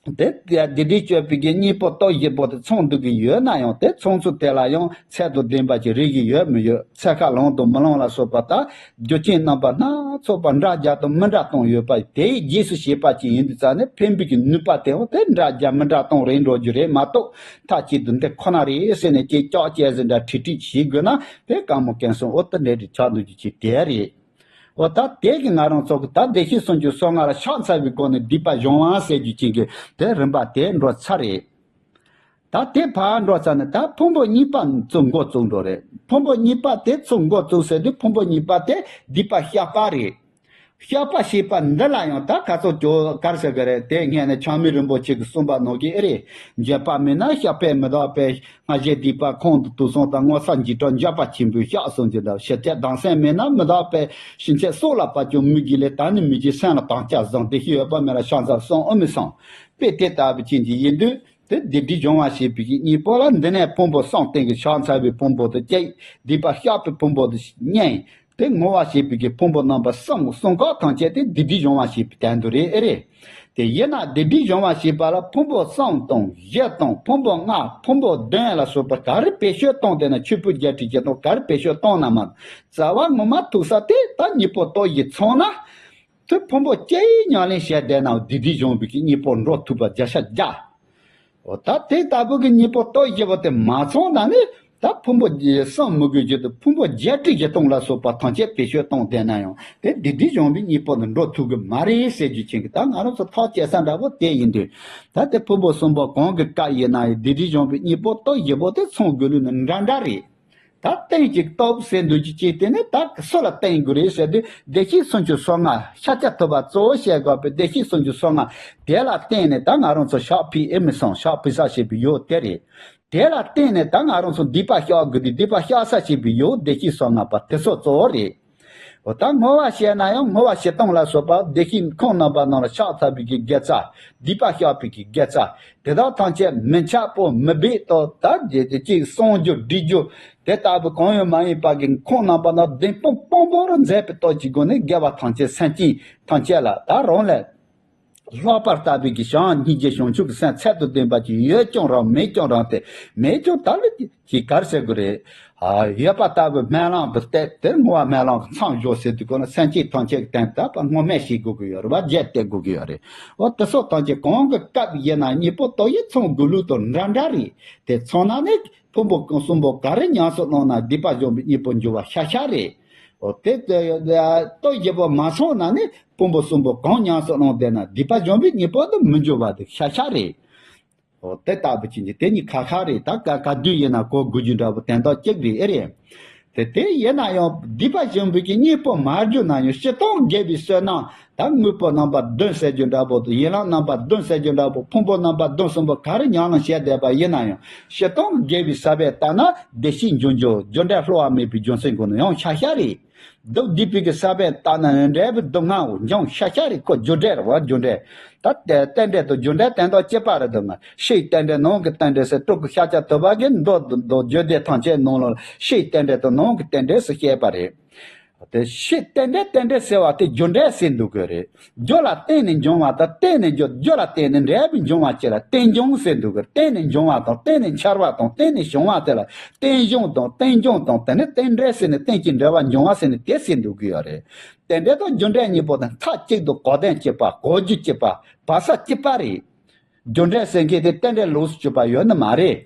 དེ་སྡིག་སྒྲིབ་སྤྱོད་པའི་གི་གཉེན་པོ་སྟོབས་བཞི་པོ་དེ་ཚང་སྡོད་ཀྱི་ཡོད་ན་ཡང་དེ་ཚང་ཚུལ་དེ་ལ་ཡང་ཚད་དང་ལྡན་པ་ཅིག་རེག་གི་ཡོད་མི་ཡོད། ཚད་ཁ་ལོངས་དང་མི་ལོངས་ལ་སོགས་པ་དང་རྒྱུ་རྐྱེན་རྣམ་པ་སྣ་ཚོགས་པ་འདྲ་རྒྱག་དང་མི་འདྲ་གཏོང་ཡོད་པ་དེའི་རྗེས་སུ་བྱེད་པ་ཅིག་ཡིན་དུས་ཙང་ནས་ཕན་པའི་གི་ནུས་པ་དེའང་དེ་འདྲ་རྒྱག་མི་འདྲ་གཏོང་རེ་འགྲོ་རྒྱུ་རེད་མ་གཏོགས། མཐའ་གཅིག་ཏུ་འདི་ཁོ་ན་རེད་ཟེར་ནས་ཅིག་ཀྱག་ཀྱག་ཟེར་འདྲ་ཁྲིག་ཁྲིག་བྱེད་དགོས་ན་དེ་དཀའ་མོ་སྐེམ་སོང་། འོ་དེ་འདྲ་རེད། ཆགས་འདུག་རྒྱུ་ཅིག་དེ་རེད། འོ་ད་དེ་གི་ང་རང་ཚོ་གི་ད་བདེ་གཤེགས་སུམ་ཅུ་སོ་ལྔ་ལ་ཕྱག་འཚལ་བའི་སྒོ་ནས་སྡིག་པ་སྦྱོང་བ་ཟེར་རྒྱུ་ཅན་གྱི་དེ་རིམ་པ་དེ་འགྲོ་ཚར་རེད། ད་དེ་ཕར་འགྲོ་ཚར་ནས་ད་ཕུང་པོ་གཉིས་པ་ཚོ་འགོ་བཙུགས་འགྲོ་རེད། ཕུང་པོ་གཉིས་པ་དེ་ཚོ་འགོ་བཙུགས་ཟེར་དུས་ཕུང་པོ་གཉིས་པ་དེ་སྡིག་པ་བཤགས་པ་རེད། བཤགས་པ་ཞེས་པ་འདི་ལ་ཡང་ད་ག་ཚོད་ཅོ་གར་ཟེར་གི་རེད། དེ་སྔས་ནས་ཆགས་མེད་རིན་པོ་ཆེ་གིས་གསུངས་པ་ནང་གི་ཨེ་རེད། འགྱོད་པ་མེད་ན་བཤགས་པས་མི་འདག་པས། སྔར་བྱས་སྡིག་པ་ཁོང་དུ་དུག་གསུམ་དང་། སྔོ་བསངས་འགྱེད་གྲོགས་འགྱོད་པ་ཆེན་པོས་བཤགས་གསུངས་ཀྱི་འདུག་ཞེས་བྱས་སྡང་སེམས་མེད་ན་མི་འདག་པས། ཕྱིན་ཆད་སྲོག་ལ་བབ་ཀྱང་མི་དགེ་ལས། ད་ནི་མི་བྱེད་སེམས་ལ་དམ་བཅའ་བཟང་། བདེ་གཤེགས་འོད་དཔག་མེད་ལ་ཕྱག་འཚལ་གསུངས། ཨོ་མི་སང་དཔེ་དེ་ལྟ་བུ་ཅན་གྱི་ཡིན་དུས་དེ་སྡིག་སྒྲིབ་སྦྱོང་བ་ཞེས་པའི་གི་གཉེན་པོ་ལ་འདི་ནས་ཕུང་པོ་གསུམ་སྟེང་གི་ཕྱག་འཚལ་བའི་ཕུང་པོ་དེ་བསྐྱེད། སྡིག་པ་བཤགས་པའི་ཕུང་པོ་དེ་བསྙེན། དེ་བསྔོ་བ་ཞེས་པའི་གི་ཕུང་པོ་རྣམ་པ་གསུམ་གསུམ་ཀ་ཐམས་ཅད་དེ་སྡིག་སྒྲིབ་སྦྱོང་བ་ཞེས་པའི་དོན་དུ་རེད། ཨེ་རེད། དེ་ཡིན་ན་སྡིག་སྒྲིབ་སྦྱོང་བ་ཞེས་པ་ལ་ཕུང་པོ་གསུམ་དང་བཞི་དང་ཕུང་པོ་ལྔ་ཕུང་པོ་བདུན་ལ་སོགས་པ་ག་རེ་བེད་སྤྱོད་བཏང་བསྡད་ན་ཆོས་ཕུང་བརྒྱད་ཁྲི་བཞི་སྟོང་ག་རེ་བེད་སྤྱོད་བཏང་ན་མ་རྩ་བ་ངོ་མ་ཐུག་ས་དེ་ད་གཉེན་པོ་སྟོབས་བཞི་ཚང་ན། དེ་ཕུང་པོ་ཅིག་ཉམས་ལེན་བྱས་བསྡད་ན་སྡིག་སྒྲིབ་སྦྱོང་བའི་གི་གཉེན་པོ་འགྲོ་ཐུབ་པ་བརྒྱ་ཆ་བརྒྱ། འོ་ད་དེ་ལྟ་བུ་གི་གཉེན་པོ་སྟོབས་བཞི་པོ་དེ་མ་ཚང་ན་ནི་ད་ཕུང་པོ་གསུམ་མི་དགོས་རྒྱུ་དེ་ཕུང་པོ་བརྒྱད་ཁྲི་བཞི་སྟོང་ལ་སོགས་པ་ཐམས་ཅད་བེད་སྤྱོད་བཏང་བསྡད་ན་ཡང་དེ་སྡིག་སྒྲིབ་སྦྱོང་བའི་གཉེན་པོ་དེ་འགྲོ་ཐུབ་གི་མ་རེད་ཟེར་རྒྱུ་ཅན་གྱི་ད་ང་རང་ཚོ་ཐག་བཅད་ས་འདྲ་པོ་དེ་ཡིན་དུས། ད་དེ་ཕུང་པོ་གསུམ་པོ་གང་གི་སྐབས་ཡིན་ན་ཡང་སྡིག་སྒྲིབ་སྦྱོང་བའི་གཉེན་པོ་སྟོབས་བཞི་པོ་དེ་ཚང་དགོས་ལུགས་ནི་འདྲ་འདྲ་རེད། ད་བསྟན་གྱི་སྟོབས་ཟེར་འདུག་ཅི་ཅི་དེ་ནི་ད་སུ་ལ་བསྟན་དགོས་རེད་ཟེར་དུས་བདེ་གཤེགས་སུམ་ཅུ་སོ་ལྔ་ཤཱཀྱ་ཐུབ་པ་གཙོ་བོ་བྱས་དགོས་པའི་བདེ་གཤེགས་སུམ་ཅུ་སོ་ལྔ་དེ་ལ་བརྟེན་ནས་ད་ང་རང་ཚོ་ཕྱག་ཕུལ་ཨེ་མི་སང་ཕྱག་ཕུལ་ས་བྱེད་པའི་ཡུལ་དེ་རེད། དེ་ལ་བརྟེན་ནས་ད་ང་རང་ཚོ་སྡིག་པ་བཤགས་དགོས་དུས་སྡིག་པ་བཤགས་ས་བྱེད་པའི་ཡུལ་བདེ་གཤེགས་སོ་ལྔ་པ་དེ་ཚོ་གཙོ་བོ་རེད། འོ་ད་བསྔོ་བ་བྱས་ན་ཡང་བསྔོ་བ་བཞི་སྟོང་ལ་སོགས་པ་བདེ་གཤེགས་ཁོང་རྣམ་པ་རྣམས་ལ་ཕྱག་འཚལ་བའི་གི་དགེ་རྩ། སྡིག་པ་བཤགས་པའི་གི་དགེ་རྩ། དེ་དག་ཐམས་ཅད་མི་འཆབ་པོ་མི་སྦེད་དོ་ད་བྱེད་དེ་གཅིག་གསང་རྒྱུ་སྒྲིབ་རྒྱུ་དེ་ལྟ་བུ་གང་ཡང་མ་ཡིན་པ་གི་ཁོང་རྣམ་པ་རྣམས་བདེན་དཔང་དཔང་པོ་རུ་མཛད་པའི་སྟོབས་ཀྱི་སྒོ་ནས་དགེ་བ་ཐམས་ཅད་སེམས་ཅན་ཐམས་ཅད་ལ་ད་རང་ལས་ལྷག་པར་ལྟ་བུའི་གི་བྱམས་སྙིང་རྗེ་བྱང་ཆུབ་ཀྱི་སེམས་ཚད་དང་ལྡན་པ་ཅིག་ཡོད་ཀྱང་རང་མེད་ཀྱང་རང་སྟེ་མེད་ཀྱང་ད་ལུས་ཀྱི་གར་ཟེར་དགོས་རེད། ཨ་ཡོད་པ་ལྟ་བུ་སྨོན་ལམ་དུ་བལྟས་དེར་བསྔོ་བ་སྨོན་ལམ་གྱི་མཚམས་འཇོག་ཟེར་དུས་གོ་ན་སེམས་ཅན་ཐམས་ཅད་ཀྱི་དོན་དུ་བསྔོ་སྨོན་བྱེད་དགོས་ཀྱི་ཡོད་རེད་བ། རྒྱས་བཏབ་དགོས་ཀྱི་ཡོད་རེད། འོ་དེ་སོགས་ཐམས་ཅད་གང་གི་སྐབས་ཡིན་ན་གཉེན་པོ་སྟོབས་བཞི་ཚང་དགོས་ལུགས་དང་འདྲ་འདྲ་རེད། དེ་ཚང་ན་ནི་ཕུང་པོ་གསུམ་པོ་ག་རེ་ཉམས་སུ་བླངས་ན་སྡིག་པ་སྦྱོང་བའི་གཉེན་པོ་འགྱུར་བ་ཤ་ཤ་རེད། འོ་དེ་ལྟོ་བཞི་པོ་མ་སོང་ན་ནི་ཕུང་པོ་གསུམ་པོ་གང་ཉམས་སུ་བླངས་བསྡད་ན་སྡིག་པ་སྦྱོང་བའི་གཉེན་པོ་དེ་མི་འགྱུར་བ་དེ་ཤ་ཤ་རེད། འོ་དེ་ལྟ་བུ་ཅན་གྱི་དེ་གཉིས་ཁ་ཁ་རེད། ད་ག་ག་དུས་ཡིན་ན་གོ་དགོས་རྒྱུ་འདྲ་པོ་དོན་དག་གཅིག་རེད་ཨེ་རེད། དེ་དེ་ཡིན་ན་ཡང་སྡིག་པ་སྦྱོང་བའི་གི་གཉེན་པོ་མ་གྱུར་ན་ཡང་སྤྱིར་བཏང་དགེ་བའི་བསོད་ནམས། ད་དངོས་པོ་རྣམ་པ་བདུན་ཟེར་རྒྱུ་འདྲ་པོ་དང་ཡན་ལག་རྣམ་པ་བདུན་ཟེར་རྒྱུ་འདྲ་པོ་ཕུང་པོ་རྣམ་པ་བདུན་གསུམ་པོ་ག་རེ་ཉམས་ལེན་བྱས་བསྡད་པ་ཡིན་ན་ཡང་སྤྱིར་བཏང་དགེ་བའི་ས་བོན་བཏབ་ན་བདེ་གཤེགས་འབྱུང་འགྱུར་རྒྱུ་འབྲས་བསླུ་བ་མེད་པའི་རྒྱུ་མཚན་ཀུན་ནས་ཡང་ཤ་ཤ་རེད། སྡིག་སྡིག་པའི་གི་ས་བོན་བཏབ་ན་ཡང་འབྲས་བུ་སྡུག་བསྔལ་འབྱུང་ཤ་ཤ་རེད། ཁོ་རྒྱུ་འབྲས་རེད་བ། རྒྱུ་འབྲས་ད་རྟེན་འབྲེལ་དང་རྒྱུ་འབྲས་དོན་དག་གཅིག་པ་རེད་འདུག་ན། ཕྱིའི་རྟེན་འབྲེལ་ནང་གི་རྟེན་འབྲེལ་ཟེར་སྤྲུལ་སྐུ་ཤཱཀྱ་ཐུབ་པ་གིས་མདོ་མདོ་རྒྱུད་སྡེ་ཐམས་ཅད་ནང་ལ་ཕྱིའི་རྟེན་འབྲེལ་དང་ནང་གི་རྟེན་འབྲེལ་ཟེར་བཤད་པ་རེད། དེ་ཕྱི་རྟེན་འབྲེལ་རྟེན་འབྲེལ་ཟེར་བ་དེ་རྒྱུ་འབྲས་ཟེར་འདུག་གི་རེད། རྒྱུ་ལ་བརྟེན་ནས་འབྱུང་བ་དང་བརྟེན་ནས་རྒྱུ་རྒྱུ་ལ་བརྟེན་ནས་འབྲས་བུ་འབྱུང་བ་བཅས་ལ་རྟེན་འབྱུང་ཟེར་འདུག་གི། བརྟེན་ནས་འབྱུང་བ་དང་བརྟེན་ནས་འཆར་བ་དང་བརྟེན་ནས་བྱུང་བ་དེ་ལ་རྟེན་གཞུང་དང་རྟེན་འབྱུང་དང་དེ་ནས་རྟེན་འབྲེལ་ཟེར་ནས་རྟེན་གྱི་འབྲེལ་བ་འབྱུང་བ་ཟེར་ནས་དེ་ཟེར་འདུག་གི་ཡོད་རེད། རྟེན་འབྲེལ་དང་རྒྱུ་འབྲས་གཉིས་པོ་དེ་མཐའ་གཅིག་ཏུ་གོ་དོན་གཅིག་པ་གོ་རྒྱུ་གཅིག་པ་བབས་ས་གཅིག་པ་རེད། རྒྱུ་འབྲས་ཟེར་མཁན་དེ་རྟེན་འབྲེལ་ལོགས་སུ་གྱུར་པ་ཡོད་ནི་མ་རེད།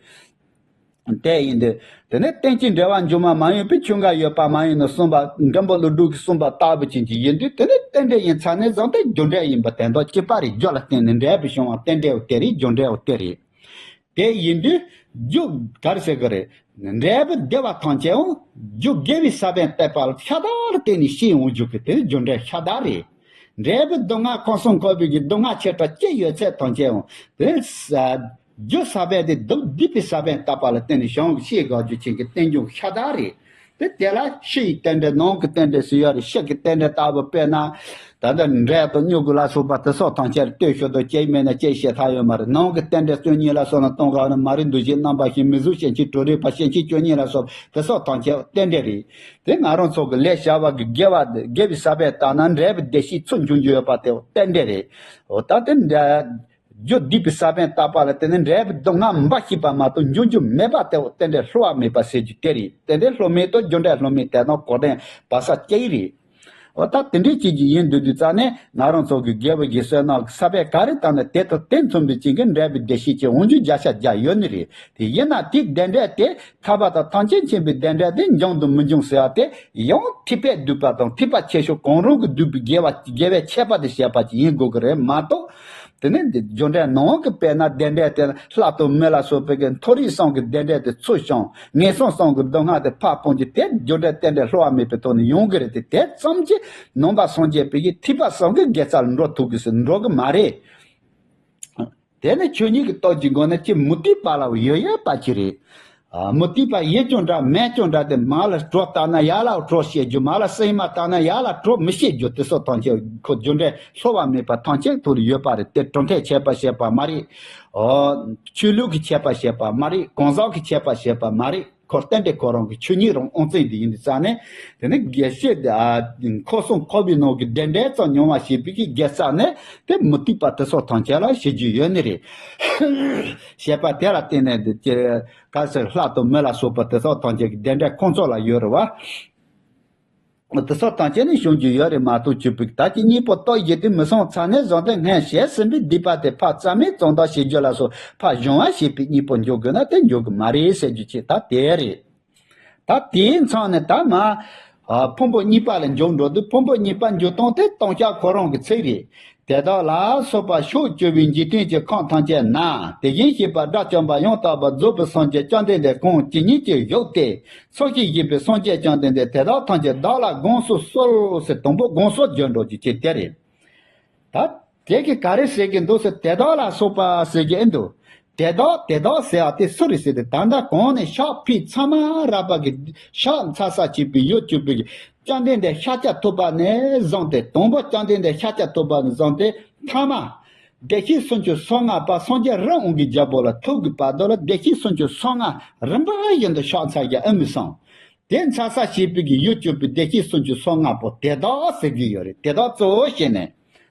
དེ་ཡིན་དུས་དེ་ནས་རྟེན་ཅིང་འབྲེལ་བར་འབྱུང་བ་མ་ཡིན་པའི་ཆོས་འགའ་ཡོད་པ་མ་ཡིན་ནོ་གསུངས་པ་མགོན་པོ་ཀླུ་སྒྲུབ་ཀྱིས་གསུངས་པ་ལྟ་བུ་ཅན་གྱི་ཡིན་དུས་དེ་ནི་རྟེན་འབྲེལ་ཡིན་ཚར་ནས་བཟུང་སྟེ་རྒྱུ་འབྲས་ཡིན་པ་དོན་དག་གཅིག་པ་རེད། རྒྱུ་ལ་བརྟེན་ནས་འབྲས་བུ་བྱུང་བ་རྟེན་འབྲེལ་བ་དེ་རེད། རྒྱུ་འབྲས་བ་དེ་རེད། དེ་ཡིན་དུས་རྒྱུ་ག་རེ་ཟེར་གི་རེད། འབྲས་བུ་བདེ་བ་ཐམས་ཅད་འོང་རྒྱུ་དགེ་བའི་ས་བོན་བཏབ་པ་ལ་ཤ་སྟག་ལ་བརྟེན་ནས་སྐྱེ་འོང་རྒྱུ་གི་དེ་ནི་རྒྱུ་འབྲས་ཤ་སྟག་རེད། འབྲས་བུ་སྡུག་བསྔལ་ཁམས་གསུམ་འཁོར་བའི་གི་སྡུག་བསྔལ་ཆེ་ཕྲ་ཅི་ཡོད་ཚད་ཐམས་ཅད་འོང་དེ་རྒྱུ་ས་བོན་དེ་སྡུག་སྡིག་པའི་ས་བོན་བཏབ་པ་ལ་བརྟེན་ནས་བྱུང་གི་ཤེས་དགོས་རྒྱུ་ཅན་གྱི་རྟེན་འབྱུང་ཤ་སྟག་རེད། དེ་དེ་ལ་ཕྱི་ཡི་རྟེན་འབྲེལ་ནང་གི་རྟེན་འབྲེལ་ཟེར་ཡོད་རེད། ཕྱི་གི་རྟེན་འབྲེལ་ལྟ་བུ་དཔེར་ན། ད་ལྟ་འབྲས་དང་མྱུ་གུ་ལ་སོགས་པ་དེ་སོགས་ཐམས་ཅད་ལ་ལྟོས་ཤོག་དང་སྐྱེས་མེད་ན་སྐྱེས་བྱེད་ཐབས་ཡོད་མ་རེད། ནང་གི་རྟེན་འབྲེལ་སྟོང་ཉིད་ལ་སོགས་ན་སྟོང་ག་ན་མ་རིག་འདུ་བྱེད་རྣམ་པ་བཞི་མིང་གཟུགས་ཞེན་ཆགས་དྲི་རོ་རེག་པ་ཞེན་ཆགས་ཆོས་ཉིད་ལ་སོགས་དེ་སོགས་ཐམས་ཅད་རྟེན་འབྲེལ་རེད། དེ་ང་རང་ཚོ་གི་ལས་བྱ་བ་གི་དགེ་བ་དགེ་བའི་ས་བོན་བཏབ་ན་འབྲས་བུ་བདེ་གཤེགས་ཚུར་འབྱུང་རྒྱུ་ཡོད་པ་དེ་རྟེན་འབྲེལ་རེད། འོ་ད་དེ་འདྲ། རྒྱུ་སྡིག་པའི་ས་བོན་བཏབ་པ་ལ་བརྟེན་ནས་འབྲས་བུ་སྡུག་བསྔལ་འབའ་ཞིག་པ་མ་གཏོགས་འབྱུང་རྒྱུ་མེད་པ་དེ་རྟེན་འབྲེལ་བསླུ་བ་མེད་པ་ཟེར་རྒྱུ་དེ་རེད། རྟེན་འབྲེལ་བསླུ་མེད་དང་རྒྱུ་འབྲས་བསླུ་མེད་དེ་དང་གོ་དོན་བར་ས་གཅིག་རེད། འོ་ད་དེ་འདྲའི་ཅིག་གི་ཡིན་འདུག་དུས་ཙང་ནས་ང་རང་ཚོ་གི་དགེ་བ་གི་བསོད་ནམས་ཀྱི་ས་བོན་ག་རེ་བཏབ་ན་དེ་དང་དེ་མཚུངས་པའི་ཅིག་གི་འབྲས་བུ་བདེ་གཤེགས་ཀྱི་འོག་འགྱུ་བརྒྱ་ཆ་བརྒྱ་ཡོད་ནི་རེད། དེ་ཡིན་ན་དེ་བདེ་འབྲས་དེ་ཐར་པ་དང་ཐམས་ཅད་མཁྱེན་པའི་བདེ་འབྲས་དེ་འབྱུང་དང་མི་འབྱུང་ཟེར་བ་དེ་ཡང་ཐེག་པས་བསྡུས་པ་དང་ཐེག་པ་ཆེ་ཤོས་གང་རུང་གིས་བསྡུས་པའི་དགེ་བ་དགེ་བའི་ཁྱད་པར་དེ་བཤད་པ་ཅིག་ཡིན་དགོས་ཀྱི་རེད་མ་གཏོགས། དེ་ནས་འདི་རྒྱུ་འབྲས་ནང་གི་དཔེར་ན་བདེ་འབྲས་དེ་ལྷ་དང་མི་ལ་སོགས་པའི་གི་མཐོ་རིས་གསུམ་གྱི་བདེ་འབྲས་དེ་ཚུར་བྱུང་། ངན་སོང་གསུམ་གྱི་སྡུག་བསྔལ་དེ་ཕར་སྤོང་རྒྱུ་དེ་རྒྱུ་འབྲས་རྟེན་འབྲེལ་བསླུ་བ་མེད་པའི་ཐོག་ནས་ཡོང་གི་རེད་དེ། དེ་ཙམ་གྱིས་ནང་པ་སངས་རྒྱས་པའི་གི་ཐེག་པ་གསུམ་གྱི་དགེ་རྩ་ལ་འགྲོ་ཐུབ་གི་ཟེར་འགྲོ་གི་མ་རེད། དེ་ནི་ཆོས་ཉིད་ཀྱི་སྟོབས་ཀྱི་སྒོ་ནས་ཅི་མུ་སྟེགས་པ་ལ་ཡོད་ཡོད་པ་ཅི་རེད། ཨ། མུ་སྟེགས་པ་ཡོད་ཀྱང་འདྲ་མེད་ཀྱང་འདྲ་དེ་མ་ལ་གྲོགས་བཏགས་ན་ཡ་ལ་གྲོགས་བྱེད་རྒྱུ། མ་ལ་སྲན་མ་བཏགས་ན་ཡ་ལ་གྲོགས་མི་བྱེད་རྒྱུ། དེ་སོགས་ཐམས་ཅད་ཁོ་རྒྱུ་འབྲས་བསླུ་བ་མེད་པ་ཐམས་ཅད་ཐོག་ལ་ཡོད་པ་རེད་དེ། གྲུབ་མཐས་ཁྱད་པར་བྱས་པ་མ་རེད། ཨོ། ཆོས་ལུགས་ཀྱི་ཁྱད་པར་བྱས་པ་མ་རེད། གང་ཟག་གི་ཁྱད་པར་བྱས་པ་མ་རེད། ཁོ་རྟེན་འབྲེལ་ཁོ་རང་གི་ཆོས་ཉིད་རང་དབང་བཙན་དེ་ཡིན་དུས་ཙང་ནས། དེ་ནི་དགེ་བཤེས་དེ་ཨ་འཁོར་གསུམ་འཁོར་བའི་ནང་གི་བདེ་འབྲས་ཙམ་མྱོང་བ་ཞེས་པའི་གི་དགེ་རྩ་ནི་དེ་མུ་སྟེགས་པ་དེ་སོགས་ཐམས་ཅད་ལ་བྱེད་རྒྱུ་ཡོད་ནི་རེད། བྱས་པ་དེ་ལ་བརྟེན་ནས་འདི་ཅི་ག་ཟེར་ལྷ་དང་མི་ལ་སོགས་པ་དེ་སོགས་ཐམས་ཅད་ཀྱི་བདེ་འབྲས་ཁོང་ཚོ་ལ་ཡོད་རེད་བ། དེ་སོགས་ཐམས་ཅད་ནི་བྱུང་རྒྱུ་ཡོད་རེད་མ་གཏོགས་བཅུ་པའི་ད་ཀྱི་གཉིས་པོ་རྟོགས་བཞིན་དུ་མི་སོང་ཚར་ནས་བཟུང་སྟེ་སྔོན་བྱས་ཟིན་པའི་སྡིག་པ་དེ་ཕར་བཙལ་མེད་བཙོང་ཐབས་བྱེད་རྒྱུ་ལ་སོགས་ཕར་སྦྱོང་བ་བྱེད་པའི་གཉིས་པོ་འཇུག་དགོས་ན་དེ་འཇུག་གི་མ་རེད་ཟེར་རྒྱུ་ཅིག་ད་དེ་རེད། ད་དེའི་མཚམས་ནས་ད་མ། ཨ། ཕུང་པོ་གཉིས་པ་ལ་འཇུག་འགྲོ་དུས་ཕུང་པོ་གཉིས་པ་འཇུག་སྟངས་དེ་ལྟུང་བཤགས་ཁོ་རང་གི་ཚིག་རེད། དེ་དག་ལ་སོགས་པ་ཕྱོགས་བཅུ་པའི་འཇིག་རྟེན་གྱི་ཁམས་ཐམས་ཅད་ན། དེ་བཞིན་གཤེགས་པ་དགྲ་བཅོམ་པ་ཡང་དག་པར་རྫོགས་པའི་སངས་རྒྱས་བཅོམ་ལྡན་འདས་གང་ཇི་སྙེད་ཅིག་བཞུགས་ཏེ། ཚོགས་ཞིང་བཞུགས་པའི་སངས་རྒྱས་བཅོམ་ལྡན་འདས་དེ་དག་ཐམས་ཅད་བདག་ལ་དགོངས་སུ་གསོལ་ཟེར་དང་པོ་དགོངས་སུ་བརྗོད་འགྲོ་རྒྱུ་ཅིག་དེ་རེད། ད་དེ་གི་ག་རེ་ཟེར་གི་འདུག་ཟེར་དེ་དག་ལ་སོགས་པ་ཟེར་གི་ཨེ་འདུག་དེ་དག་དེ་དག་ཟེར་བ་དེ་སུ་རེད་ཟེར་ཏེ་ད་ལྟ་གོང་ནས་ཕྱག་ཕུལ་ཚང་མ་རག་པ་གི་ཕྱག་འཚལ་ས་བྱེད་པའི་ཡུལ་གྱུར་པའི་བཅོམ་ལྡན་འདས་ཤཱཀྱ་ཐུབ་པ་ནས་བཟུང་སྟེ་དང་པོ་བཅོམ་ལྡན་འདས་ཤཱཀྱ་ཐུབ་པ་ནས་བཟུང་སྟེ་ཐ་མ་བདེ་གཤེགས་སུམ་ཅུ་སོ་ལྔ་པ་སངས་རྒྱས་རི་དབང་གི་རྒྱལ་པོ་ལ་ཐུག་གི་བར་དུ་ལ་བདེ་གཤེགས་སུམ་ཅུ་སོ་ལྔ་རིམ་པ་བཞིན་དུ་ཕྱག་འཚལ་རྒྱུ་ཨེ་མི་སོང་། དེ་འཚལ་ས་བྱེད་པའི་གི་ཡུལ་གྱུར་པའི་བདེ་གཤེགས་སུམ་ཅུ་སོ་ལྔ་པོ་དེ་དག་ཟེར་གི་ཡོད་རེད། དེ་དག་གཙོ་བོ་བྱས་ནས།